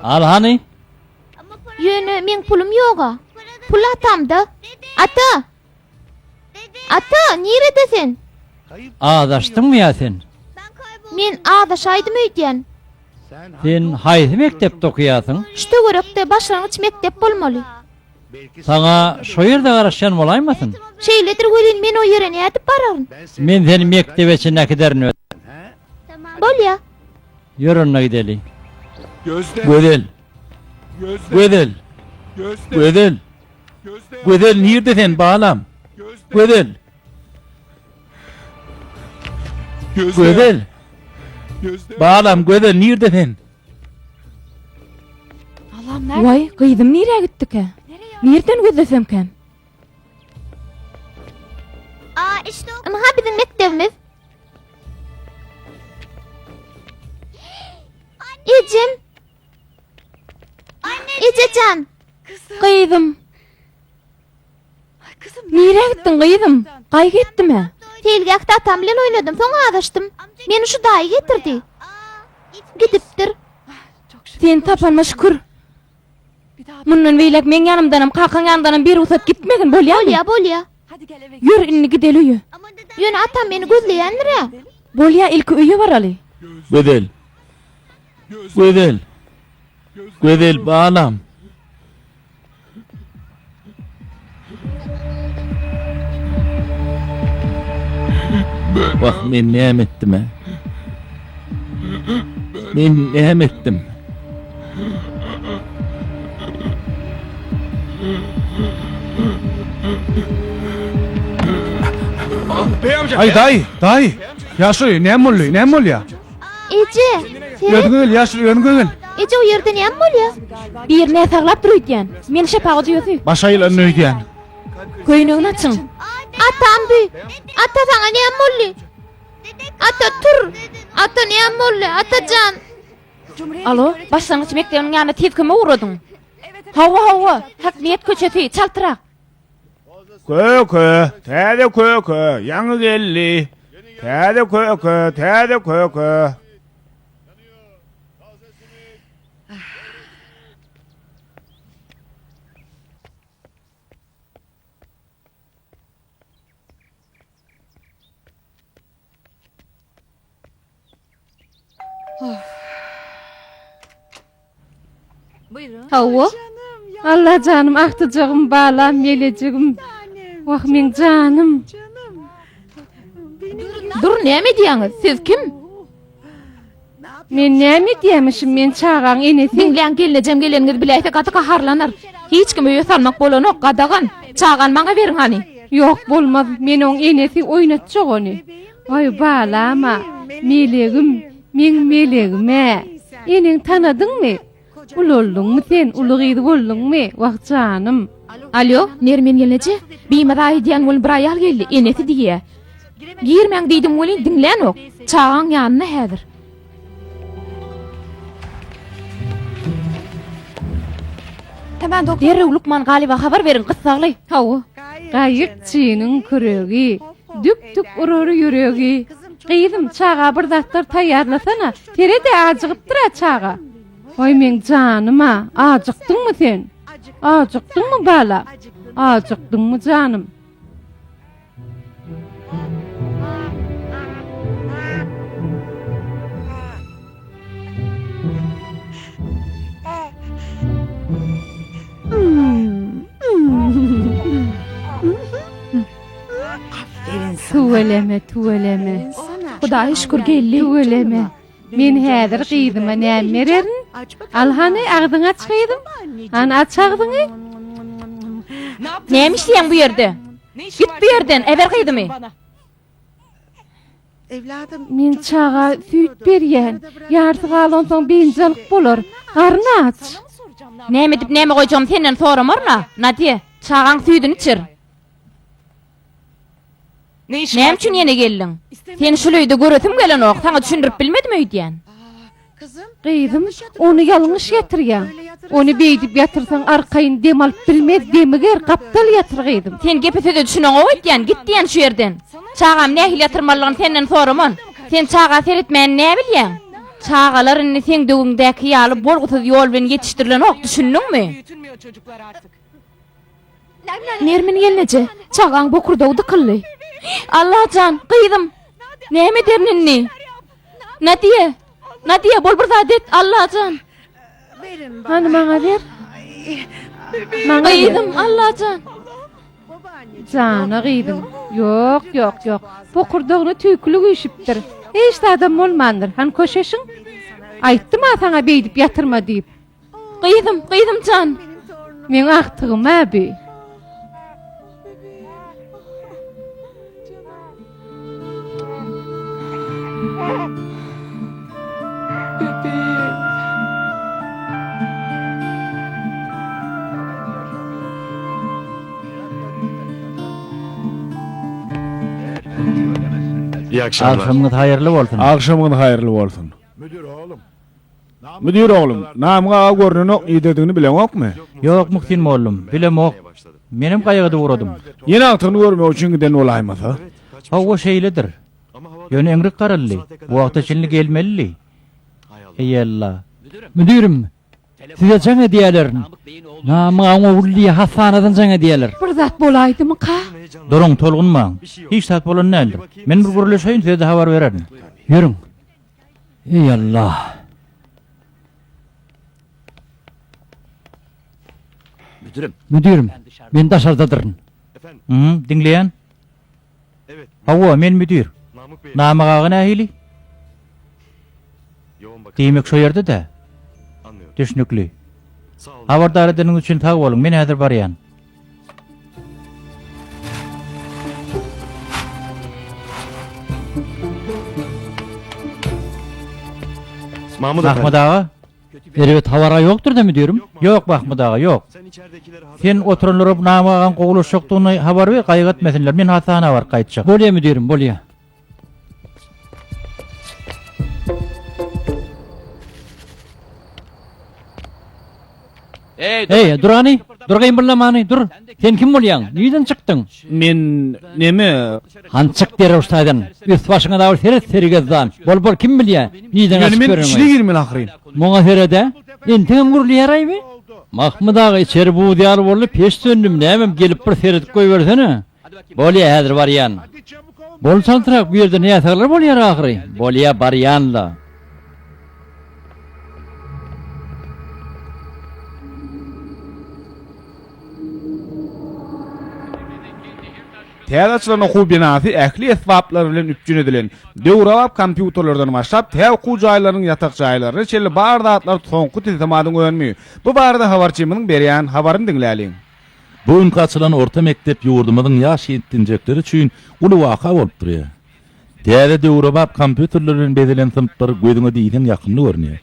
Al hany. Ýöne meň pulum ýoga. Pul atamda. Ata! Ata, nirede sen? Azaşdyňmy ýa sen? Men azaşaýdym öýdýän. Sen haýsy mekdepde okaýarsyň? Şu töwerekde başlangyç mekdep bolmaly. Saňa şo ýerde garaşýan bolaýmasyn? Şeýledir welin men o ýere nädip bararyn? Men seni mekdebe çenli äkiderin. Bolýa. Ýör onda gideli. Gözel. Gözel. Gözel. Gözel nirde sen balam? Gözel. Gözel. Balam Gözel nirde sen? Waý, gyzym nirä gitdikä? Nirden gözlesemkäm? Ynha biziň mekdebimiz. Ejem. Eje jan. Gyzym. Nirä gitdiň gyzym? Gaýgy etdim-ä. Seýilgähde atam bilen oýnadym, soň azaşdym. Meni şu daýy getirdi. Gidipdir. Seni tapanyma şükür. Mundan beýläk meň ýanymdanam, kakaň ýanyndanam birugsat gitmegin, bolýamy? Bolýa, bolýa. Ýör indi gideli öýe. Ýöne atam meni gözleýändir-ä. Bolýa, ilki öýe baraly. Gözel. Gözel. Gözel balam. Wah men näme etdim-ä? Men näme etdim? Aý daýy, daýy. Ýaşuly, näme boldy? Näme bolýar? Eje, seret. Özüňe gel, ýaşuly, özüňe gel. Eje, o ýerde näme bolýar? Biri näsaglapdyr öýdýän. Men şepagat uýasy. Baş aýlandy öýdýän. Köýnegini açyň. Atam bi. Ata saňa näme boldy? Ata tur. Ata näme boldy? Atajan. Alo, başlangyç mekdebiniň ýanyna tiz kömek ugradyň. Hawa, hawa, Hakniýet köçesi, çaltrak. Köke, täze köke, ýaňy geldi. Täze köke, täze köke. Hawa. Alla janym, agtyjagym, balam, melejigim. Wah, meň janym. Dur, näme edýäňiz? Siz kim? Men näme edýämişim, men çagaň enesi. Diňläň, gelnejem geleniňizi biläýse gaty gaharlanar. Hiç kimi öýe salmak bolanok, gadagan. Çagany maňa beriň hany. Ýok, bolmaz, men oň enesi, oýnatjak ony. Waý, balam-a, melegim, meň melegim-ä. Eneňi tanadyňmy? Ulaldyňmy sen, uly gyz bolduňmy? Wah, janym. Alýo, Nermin gelneje, bimaza edýän welin bir aýal geldi, enesi diýýä. Girmäň diýdim welin diňlänok. Çagaň ýanynda häzir. Derrew lukman Galyba habar beriň, gyssagly. Hawa. Gaýykçynyň küregi, dük-dük urar ýüregi. Gyzym, çaga bir zatlar taýýarlasana. Seret-ä, ajygypdyr-a çaga. Waý, meň janym-a, ajykdyňmy sen? Ajykdyňmy, bala? Ajykdyňmy, janym? Tüweleme, tüweleme. Hudaýa şükür geldi. Tüweleme. Men häzir gyzyma näme bererin? Al hany, agzyňy aç gyzym. Hany aç agzyňy. Näme işleýäň bu ýerde? Git bu ýerden, äber gyzymy. Men çaga süýt berýän. Ýarysy galansoň biynjalyk bolar. Garny aç. Näme edip näme goýjagymy senden soramaryn-a, Nadýa. Çagaň süýdüni içir. Näme üçin ýene geldiň? Seni şul öýde göresim gelenok, saňa düşündirip bilmedim öýdýän. Gyzym, ony ýalňyş ýatyrýaň. Ony beýdip ýatyrsaň arkaýyn dem alyp bilmez, demiger, gapdal ýatyr gyzym. Sen gepe-söze düşüneňok öýdýän, git diýen şu ýerden. Çagamy nähili ýatyrmalydygyny senden soraman. Sen çaga seretmäni näbilýäň? Çagalar indi seň döwrüňdäki ýaly bolgusyz ýol bilen ýetişdirilenok, düşündiňmi? Nermin gelneje, çagaň bokurdagy dykyldy. Allajan, gyzym! Näme ederin indi? Nadýe! Nadýe, bol bir zat et, Allajan! Hany maňa ber. Maňa ber. Gyzym, Allajan! Jana gyzym. Ýok, ýok, ýok. Bokurdagyna tüýkülik üýşüpdir. Hiç zadam bolmandyr. Hany köşeşiň. Aýtdym-a saňa beýdip ýatyrma diýip. Gyzym, gyzym jan. Meň agtygym-a bi. Agşamyňyz haýyrly bolsun. Agşamyňyz haýyrly bolsun. Müdir oglum, Namyk aga görnenok nidedigini bileňokmy? Ýok, Muhsin mollum, bilemok. Menem gaýgyda ugradym. Ýene agtygyny görmek üçin giden bolaýmasa? Hawa, şeýledir. Ýöne eňrik garaldy. Bu wagta çenli gelmelidi. Eý, Alla! Müdirim, size jaň edýäler. Namyk agaň ogly diýýä, hassanadan jaň edýäler. Bir zat bolaýdymyka? Duruň, tolgunmaň. Hiç zat bolan däldir. Men bir gürleşeýin, size-de habar bererin. Ýörüň. Eý Allah! Müdürim, men daşardadyryn. Hü, diňleýän. Hawa, men müdir. Namyk aga nähili? Diýmek şo ýerde-dä? Düşnükli. Habardar edeniňiz üçin sag boluň, men häzir barýan. Mahmyt aga? Erbet habar-a ýokdur-da müdirim? Ýok, Mahmyt aga, ýok. Sen oturanlara Namyk agaň gowulaşjakdygyny habar ber, gaýgy etmesinler. Men hassahana baryp gaýtjak. Bolýa müdirim, bolýa. Eý, dur hany, dur gymyllamany, dur. Sen kim bolýaň? Nireden çykdyň? Men neme? Hany çyk derrew şu taýdan. Üst-başyňa dagy seret sergezdan. Bol bol kim bilýä, nireden Ýöne açyp men ýöreniňi. içine girmeli ahyryn. Muňa sered-ä. Entegem gürleýär-aý bi. Mahmyt aga içeri buz ýaly boldy, peç söndümi nämem gelip bir seredip goýbersene. Bolýa häzir barýan. Bol çaltrak bu ýerde näsaglar bolýar ahyry. Bolýa barýan-la. Täze açylan okuw binasy ähli esbaplar bilen üpjün edilen. Döwrebap kompýuterlerden başlap, tä okuw jaýlarynyň ýatak jaýlaryna çenli bar zatlar soňky tilsimadyň önümi. Bu barada habarçymyzyň berýän habaryny diňläliň. Bu günki açylan orta mekdep ýurdumyzyň ýaş ýetginjekleri üçin uly waka bolup durýar. Täze döwrebap kompýuterler bilen bezelen synplar gözüňe diýseň ýakymly görünýär.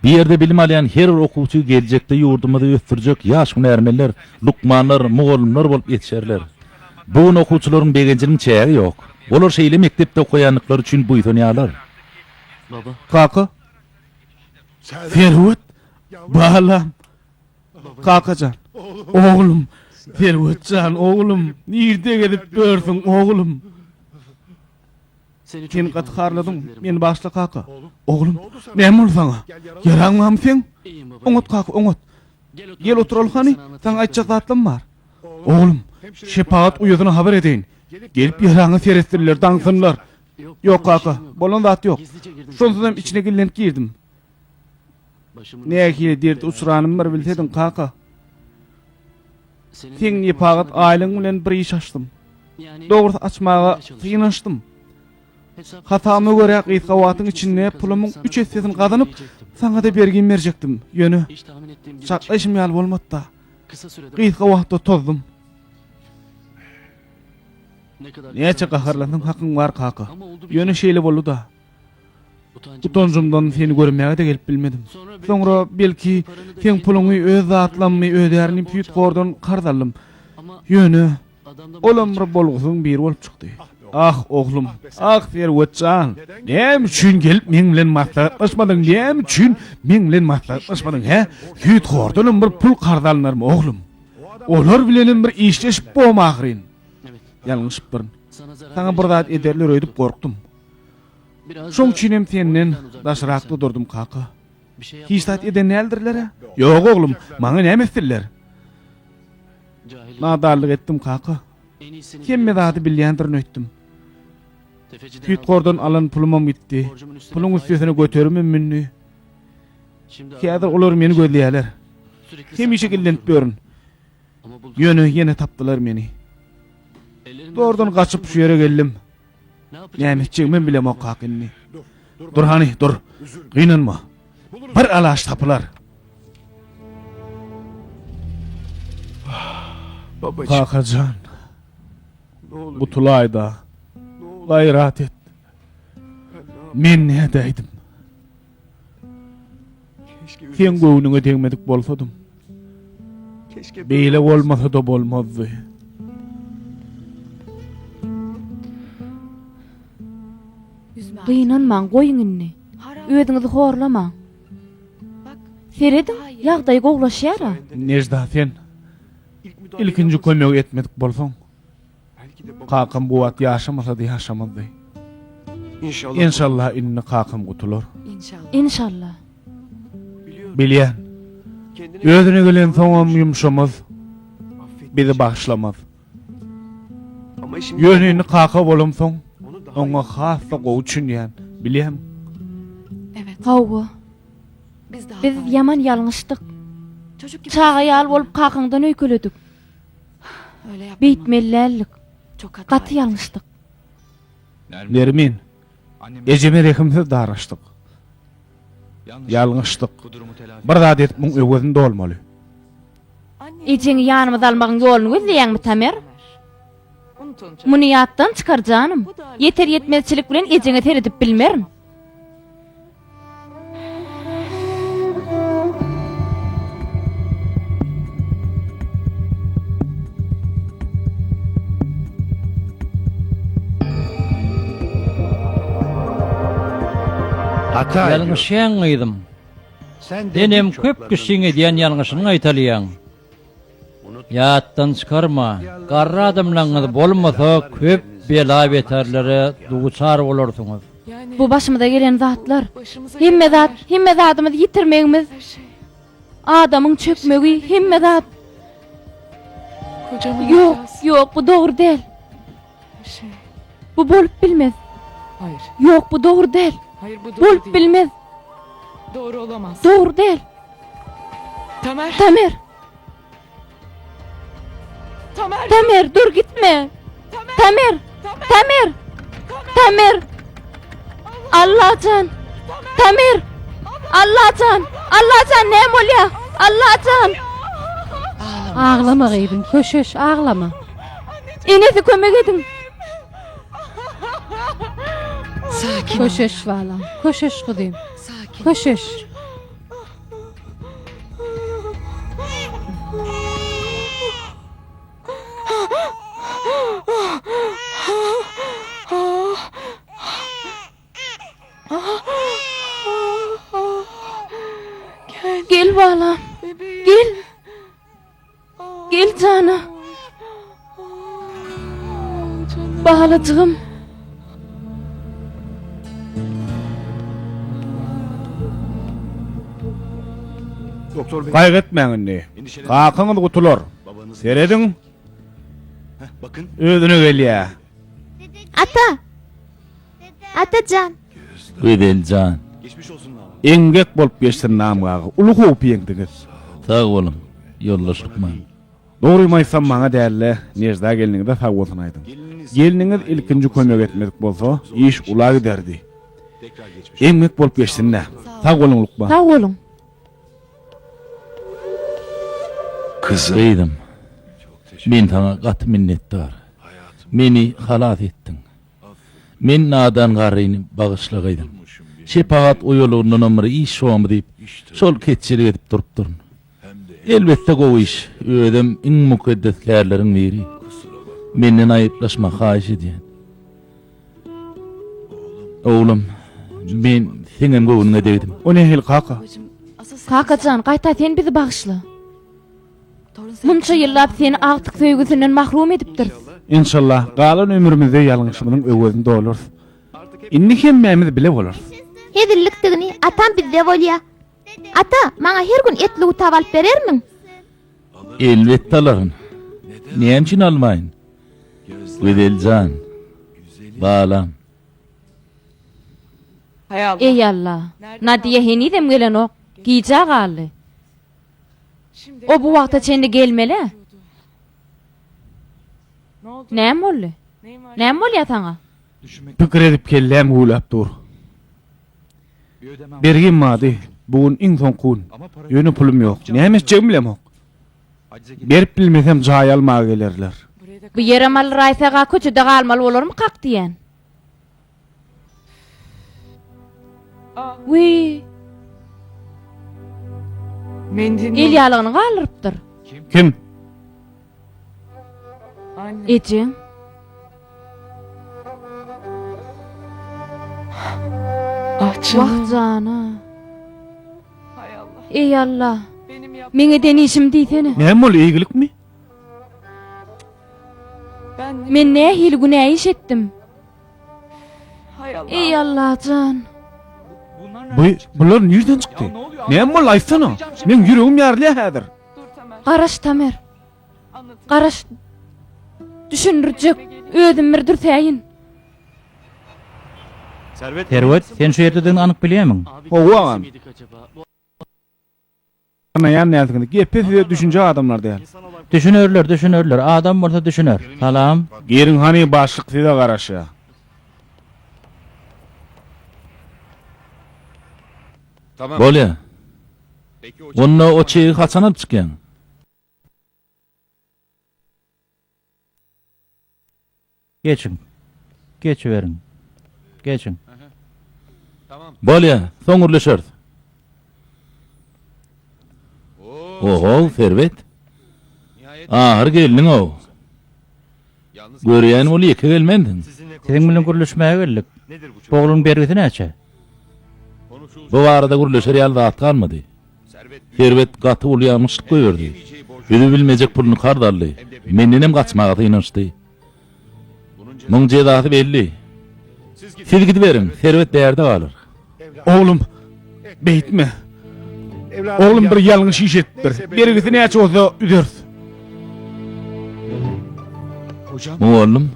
Bu ýerde bilim alýan her bir okuwçy geljekde ýurdumyzy ösdürjek ýaş hünärmenler, lukmanlar, mugallymlar bolup ýetişerler. Bu gün okuwçylaryň begenjiniň çägi ýok. Olar şeýle mekdepde okaýandyklary üçin buýsanýarlar. Kaka. Serwet. Balam. Kakajan. Oglum. Serwet jan, oglum. Nirde gezip ýörsüň, oglum? Seni gaty harladym. Meni bagyşla kaka. Oglum, näme boldy saňa? Ýaraň barmy seň? Oňat kaka, oňat. Gel oturaly hany, saňa aýtjak zatlam bar. Oglum, şepagat uýasyna habar edeýin. Gelip ýaraňa seretsinler, daňsynlar. Ýok kaka, bolan zat ýok. Şonsuzam içine gizlenip girdim. Nähili derde uçranymy bir bilsediň, kaka. Seň nepagat aýlygyň bilen bir iş açdym. Dogrusy açmaga synanyşdym. Hasabyma görä gysga wagtyň içinde pulumyň üç essesini gazanyp, saňa-da bergim berjekdim. Ýöne, çaklaýşym ýaly bolmady-da. Gysga wagtda tozdum. Näçe gaharlansaň hakyň bar, kaka. Ýöne şeýle boldy-da. Utanjymdan seni görmäge-de gelip bilmedim. Soňra, belki, seň puluňy öz zatlammy ödärin diýip süýthordan karz aldym. Ýöne, olam bir bolgusyzyň biri bolup çykdy. Ah, oglum, ah, Serwet jan! Näme üçin gelip meň bilen maslahatlaşmadyň, näme üçin meň bilen maslahatlaşmadyň, hä? Süýthordanam bir pul karz alynarmy, oglum? Olar bilenem bir işleşip bormy ahyryn? Ýalňyşypdyryn. Saňa bir zat ederler öýdüp gorkdum. Şoň üçinem senden daşrakda durdum, kaka. Hiç zat eden däldirler-ä? Ýok, oglum, maňa näme etsinler? Nadanlyk etdim kaka. Hemme zady bilýändirin öýtdüm. Süýthordan alan pulumam gitdi. Puluň üstesine göterimem mündi. Häzir olar meni gözleýärler. Hemişe gizlenip ýörün. Ýöne ýene tapdylar meni. Zordan gaçyp şu ýere geldim. Näme etjegimem bilemok kaka indi. Dur hany, dur. Gynanma. Bir alaç tapylar. Kakajan. Gutulaý-da. Gaýrat et. Men nädäýdim? Seň göwnüňe degmedik bolsadym. Beýle bolmasa-da bolmazdy. Gynanmaň, goýuň indi. Özüňizi horlamaň. Serediň, ýagdaý gowulaşýar-a. Nejda, sen ilkinji kömegi etmedik bolsaň, Kakam bu wagt ýaşamasady ýaşamazdy. Enşallah indi kakam gutular. Enşallah. Bilýän. Özüne gelensoňam ýumşamaz. Bizi bagyşlamaz. Ýöne indi kaka bolamsoň oňa has-da gowy düşünýän. Bilýäň. Hawa. Biz ýaman ýalňyşdyk. Çaga ýaly bolup kakaňdan öýkeledik. Beýtmeli däldik. Gaty ýalňyşdyk. Nermin, ejeme rehimsiz daraşdyk. Ýalňyşdyk. Bir zat edip muň öwezini dolmaly. Ejeňi ýanymyza almagyň ýoluny gözleýäňmi, Tamer? Muny ýatdan çykar, janym. Ýeter-ýetmezçilik bilen ejeňe seredip bilmerin. Ýalňyşýaň gyzym. Senem köp kişiň edýän ýalňyşyny gaýtalaýaň. Ýatdan çykarma, garry adamlaňyz bolmasa köp bela-beterlere duçar bolarsyňyz. Bu başymyza gelen zatlar, hemme zat, hemme zadymyzy ýitirmegimiz, adamyň çökmegi, hemme zat. Ýok, ýok, bu dogry däl. Bu bolup bilmez. Ýok, bu dogry däl. Bolup bilmez. Dogry däl. Tamer. Tamer, dur gitme. Tamer, Tamer, Tamer. Allajan. Tamer. Allajan. Allajan näme bolýar? Allajan. Aglama gyzym, köşeş, aglama. Enesi kömek ediň. Köşeş balam, köşeş gyzym. Köşeş. Gel balam. Gel. Gel jana. Balajygym. Gaýgy etmäň indi. Kakyňyz gutular. Serediň. Özüne gelýär. Ata! Ata jan! Gözel jan. Eňňek bolup geçsin Namyk aga. Uly howpy ýeňdiňiz. Sag boluň, ýoldaş lukman. Dogrymy aýtsam maňa däl-de, Nejda gelniňize sag bolsun aýdyň. Gelniňiz ilkinji kömek etmedik bolsa, iş ula giderdi. Eňňek bolup geçsin-dä. Sag boluň lukman. Sag boluň. Gyzym, men saňa gaty minnetdar. Meni halas etdiň. Men nadan garryny bagyşla gyzym. Şepagat oýalygyndanam bir iş bormy diýip, şol ketjelik edip durupdyryn. Elbetde gowy iş, özem iň mukaddes kärleriň biri. Menden aýyplaşma, haýyş edýän. Oglum, men seňem göwnüňe degdim. O nähili kaka? Kaka jan, gaýta sen bizi bagyşla. Munça ýyllap seni agtyk söýgüsinden mahrum edipdiris. Enşallah, galan ömrümizde ýalňyşymyzyň öwezini dolarys. Indi hemmämiz bile bolarys. Hezillikdigini atam bizde bolýa. Ata, maňa her gün etli gutap alyp berermiň? Elbetde alaryn. Näme üçin almaýyn? Gözel jan, balam. Eý Alla, Nadiýa henizem gelenok, gijä galdy. O bu wagta çenli gelmel-ä. Näme boldy? Näme bolýar saňa? Pikir edip kelläm güwläp dur. Bergim bardy. Bu gün iň soňky gün. Ýöne pulum ýok. Näme etjegimi bilemok. Berip bilmesem jaý almaga gelerler. Bu ýerem alraýsag-a köçede galmaly bolarmykak diýýän. Wiý. El ýalygyny galdyrypdyr. Kim? Ejeň. Wah jana. Eý Alla. Meň eden işim diýsene. Näme boldy, eýgilikmi? Men nähili günä iş etdim? Eý Allajan. Bu, bular nirden çykdy? Näme boldy aýtsana? Meň ýüregim ýarylýar häzir. Garaş Tamer. Garaş. Düşündirjek. Özüm bir dürsäýin. Serwet, sen şu ýerdedigini anyk bilýärmiň? Hawa agam. Tanaýan dälsiňiz. Gepi size düşünjek adamlar däl. Düşünerler, düşünerler. Adam bolsa düşüner. Salam. Giriň hany başlyk size garaşýar. Bolýa. Onda o çegi haçan alyp çykýaň? Geçiň. Geçiberiň. Geçiň. Bolýa, soň gürleşeris. Oho, Serwet. Ahyr geldiň-ow. Görýän bol ýeke gelmensiň. Siziň bilen gürleşmäge geldik. Bu ogluň bergisi näçe? Bu barada gürleşer ýaly zat galmady. Serwet gaty uly ýalňyşlyk goýberdi. Üzübilmejek puluny karz aldy. Mendenem gaçmaga synanyşdy. Muň jezasy belli. Siz gidiberiň, Serwet bärde galar. Oglum, beýtme. Oglum bir ýalňyş iş edipdir. Bergisi näçe bolsa üzeris. Mugallym.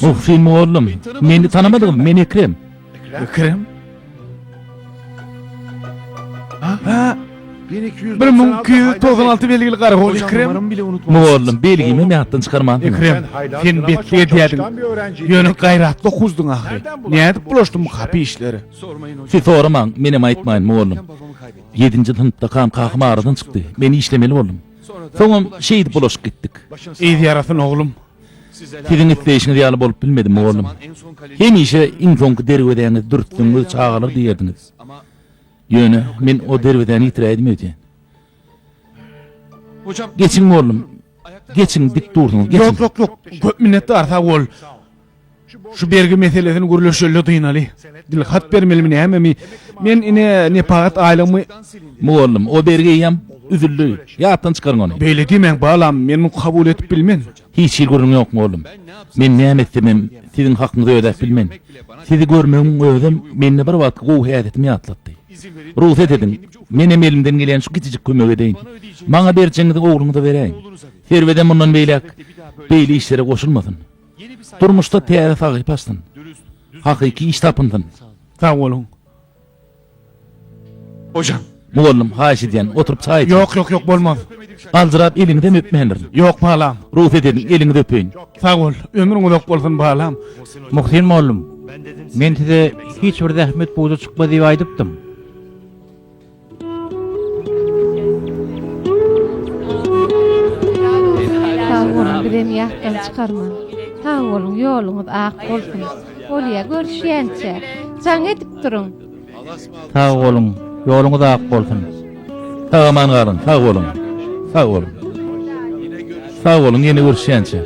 Muhsin mugallym, meni tanamadyňyzmy? Men Ekrem. Ekrem? Ha? 1296 belgili garagol Ekrem. Mugallym, belgimi ýatdan çykarmansyňyz. Ekrem, sen betlik edýärdiň. Ýöne gaýratly okuwçydyň ahyry. Nädip bulaşdyň bu hapy işlere? Siz soramaň, menem aýtmaýyn, mugallym. Ýedinji synpdakam kakam aradan çykdy. Men işlemeli boldum. Soňam şeýdip bulaşyp gitdik. Yz ýarasyn oglum. Siziň isleýşiňiz ýaly bolup bilmedim, mugallym. Hemişe iň soňky derwezäňizi dürtseňiz çagalar diýerdiňiz. Ýöne men o derwezäni ýitiräýdim öýdýän. Geçiň mugallym. Geçiň, dik dursuňyz, geçiň. Ýok, ýok, ýok. Köp minnetdar, sag bol. Şu bergi meselesini gürleşeli dynaly. Dil hat bermelimi nämemi? Men ine nepagat aýlygymy Mugallym, o bergi eýýäm üzüldi. Ýatdan çykaryň ony. Beýle diýmäň balam, men muny kabul edip bilmen. Hiç hili gürrüň ýok mugallym. Men näme etsemem siziň hakyňyzy ödäp bilmen. Sizi görmegiň özem mende bir wagtky gowy häsiýetimi ýatlatdy. Rugsat ediň, menem elimden gelýän şu kiçijik kömegi edeýin. Maňa berjegiňizi ogluňyza beräýiň. Serwedem mundan beýläk beýle işlere goşulmasyn. Durmuşda täze sahypa açsyn. Hakyky iş tapynsyn. Sag boluň. Hocam. Mugallym, haýyş edýän, oturyp çaý içiň. Ýok, ýok, ýok, bolmaz. Aljyrap eliňizem öpmändirin. Ýok, balam. Rugsat ediň, eliňizi öpeýin. Sag bol, ömrüň uzak bolsun, balam. Muhsin mollum, men size hiç bir zähmet puja çykmaz diýip aýdypdym. Sag boluň, bizem ýatdan çykarmaň. Sag boluň, ýoluňyz ak bolsun. Bolýa, görüşýänçä. Jaň edip duruň. Sag boluň, ýoluňyz ak bolsun. Sag-aman galyň, sag boluň. Sag boluň. Sag boluň, ýene görüşýänçä.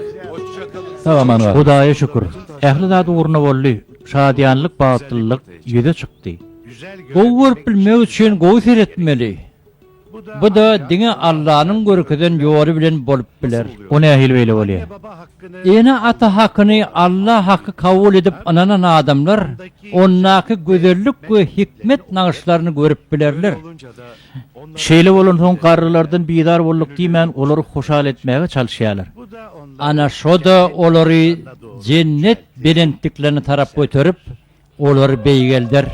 Sag-aman galyň. Hudaýa şükür, ähli zat ugruna boldy. Şadyýanlyk, bagtlylyk ýüze çykdy. Gowy görüp bilmek üçin gowy seretmeli. Bu-da diňe Allanyň görkezen ýoly bilen bolup biler. O nähili beýle bolýar? Ene-ata hakyny Alla haky kabul edip ynanan adamlar ondaky gözellik we hikmet nagyşlaryny görüp bilerler. Şeýle bolansoň garrylardan bizar bolduk diýmän olary hoşal etmäge çalyşýarlar. Ana şo-da olary jennet belentliklerine tarap göterip, olary beýgelder.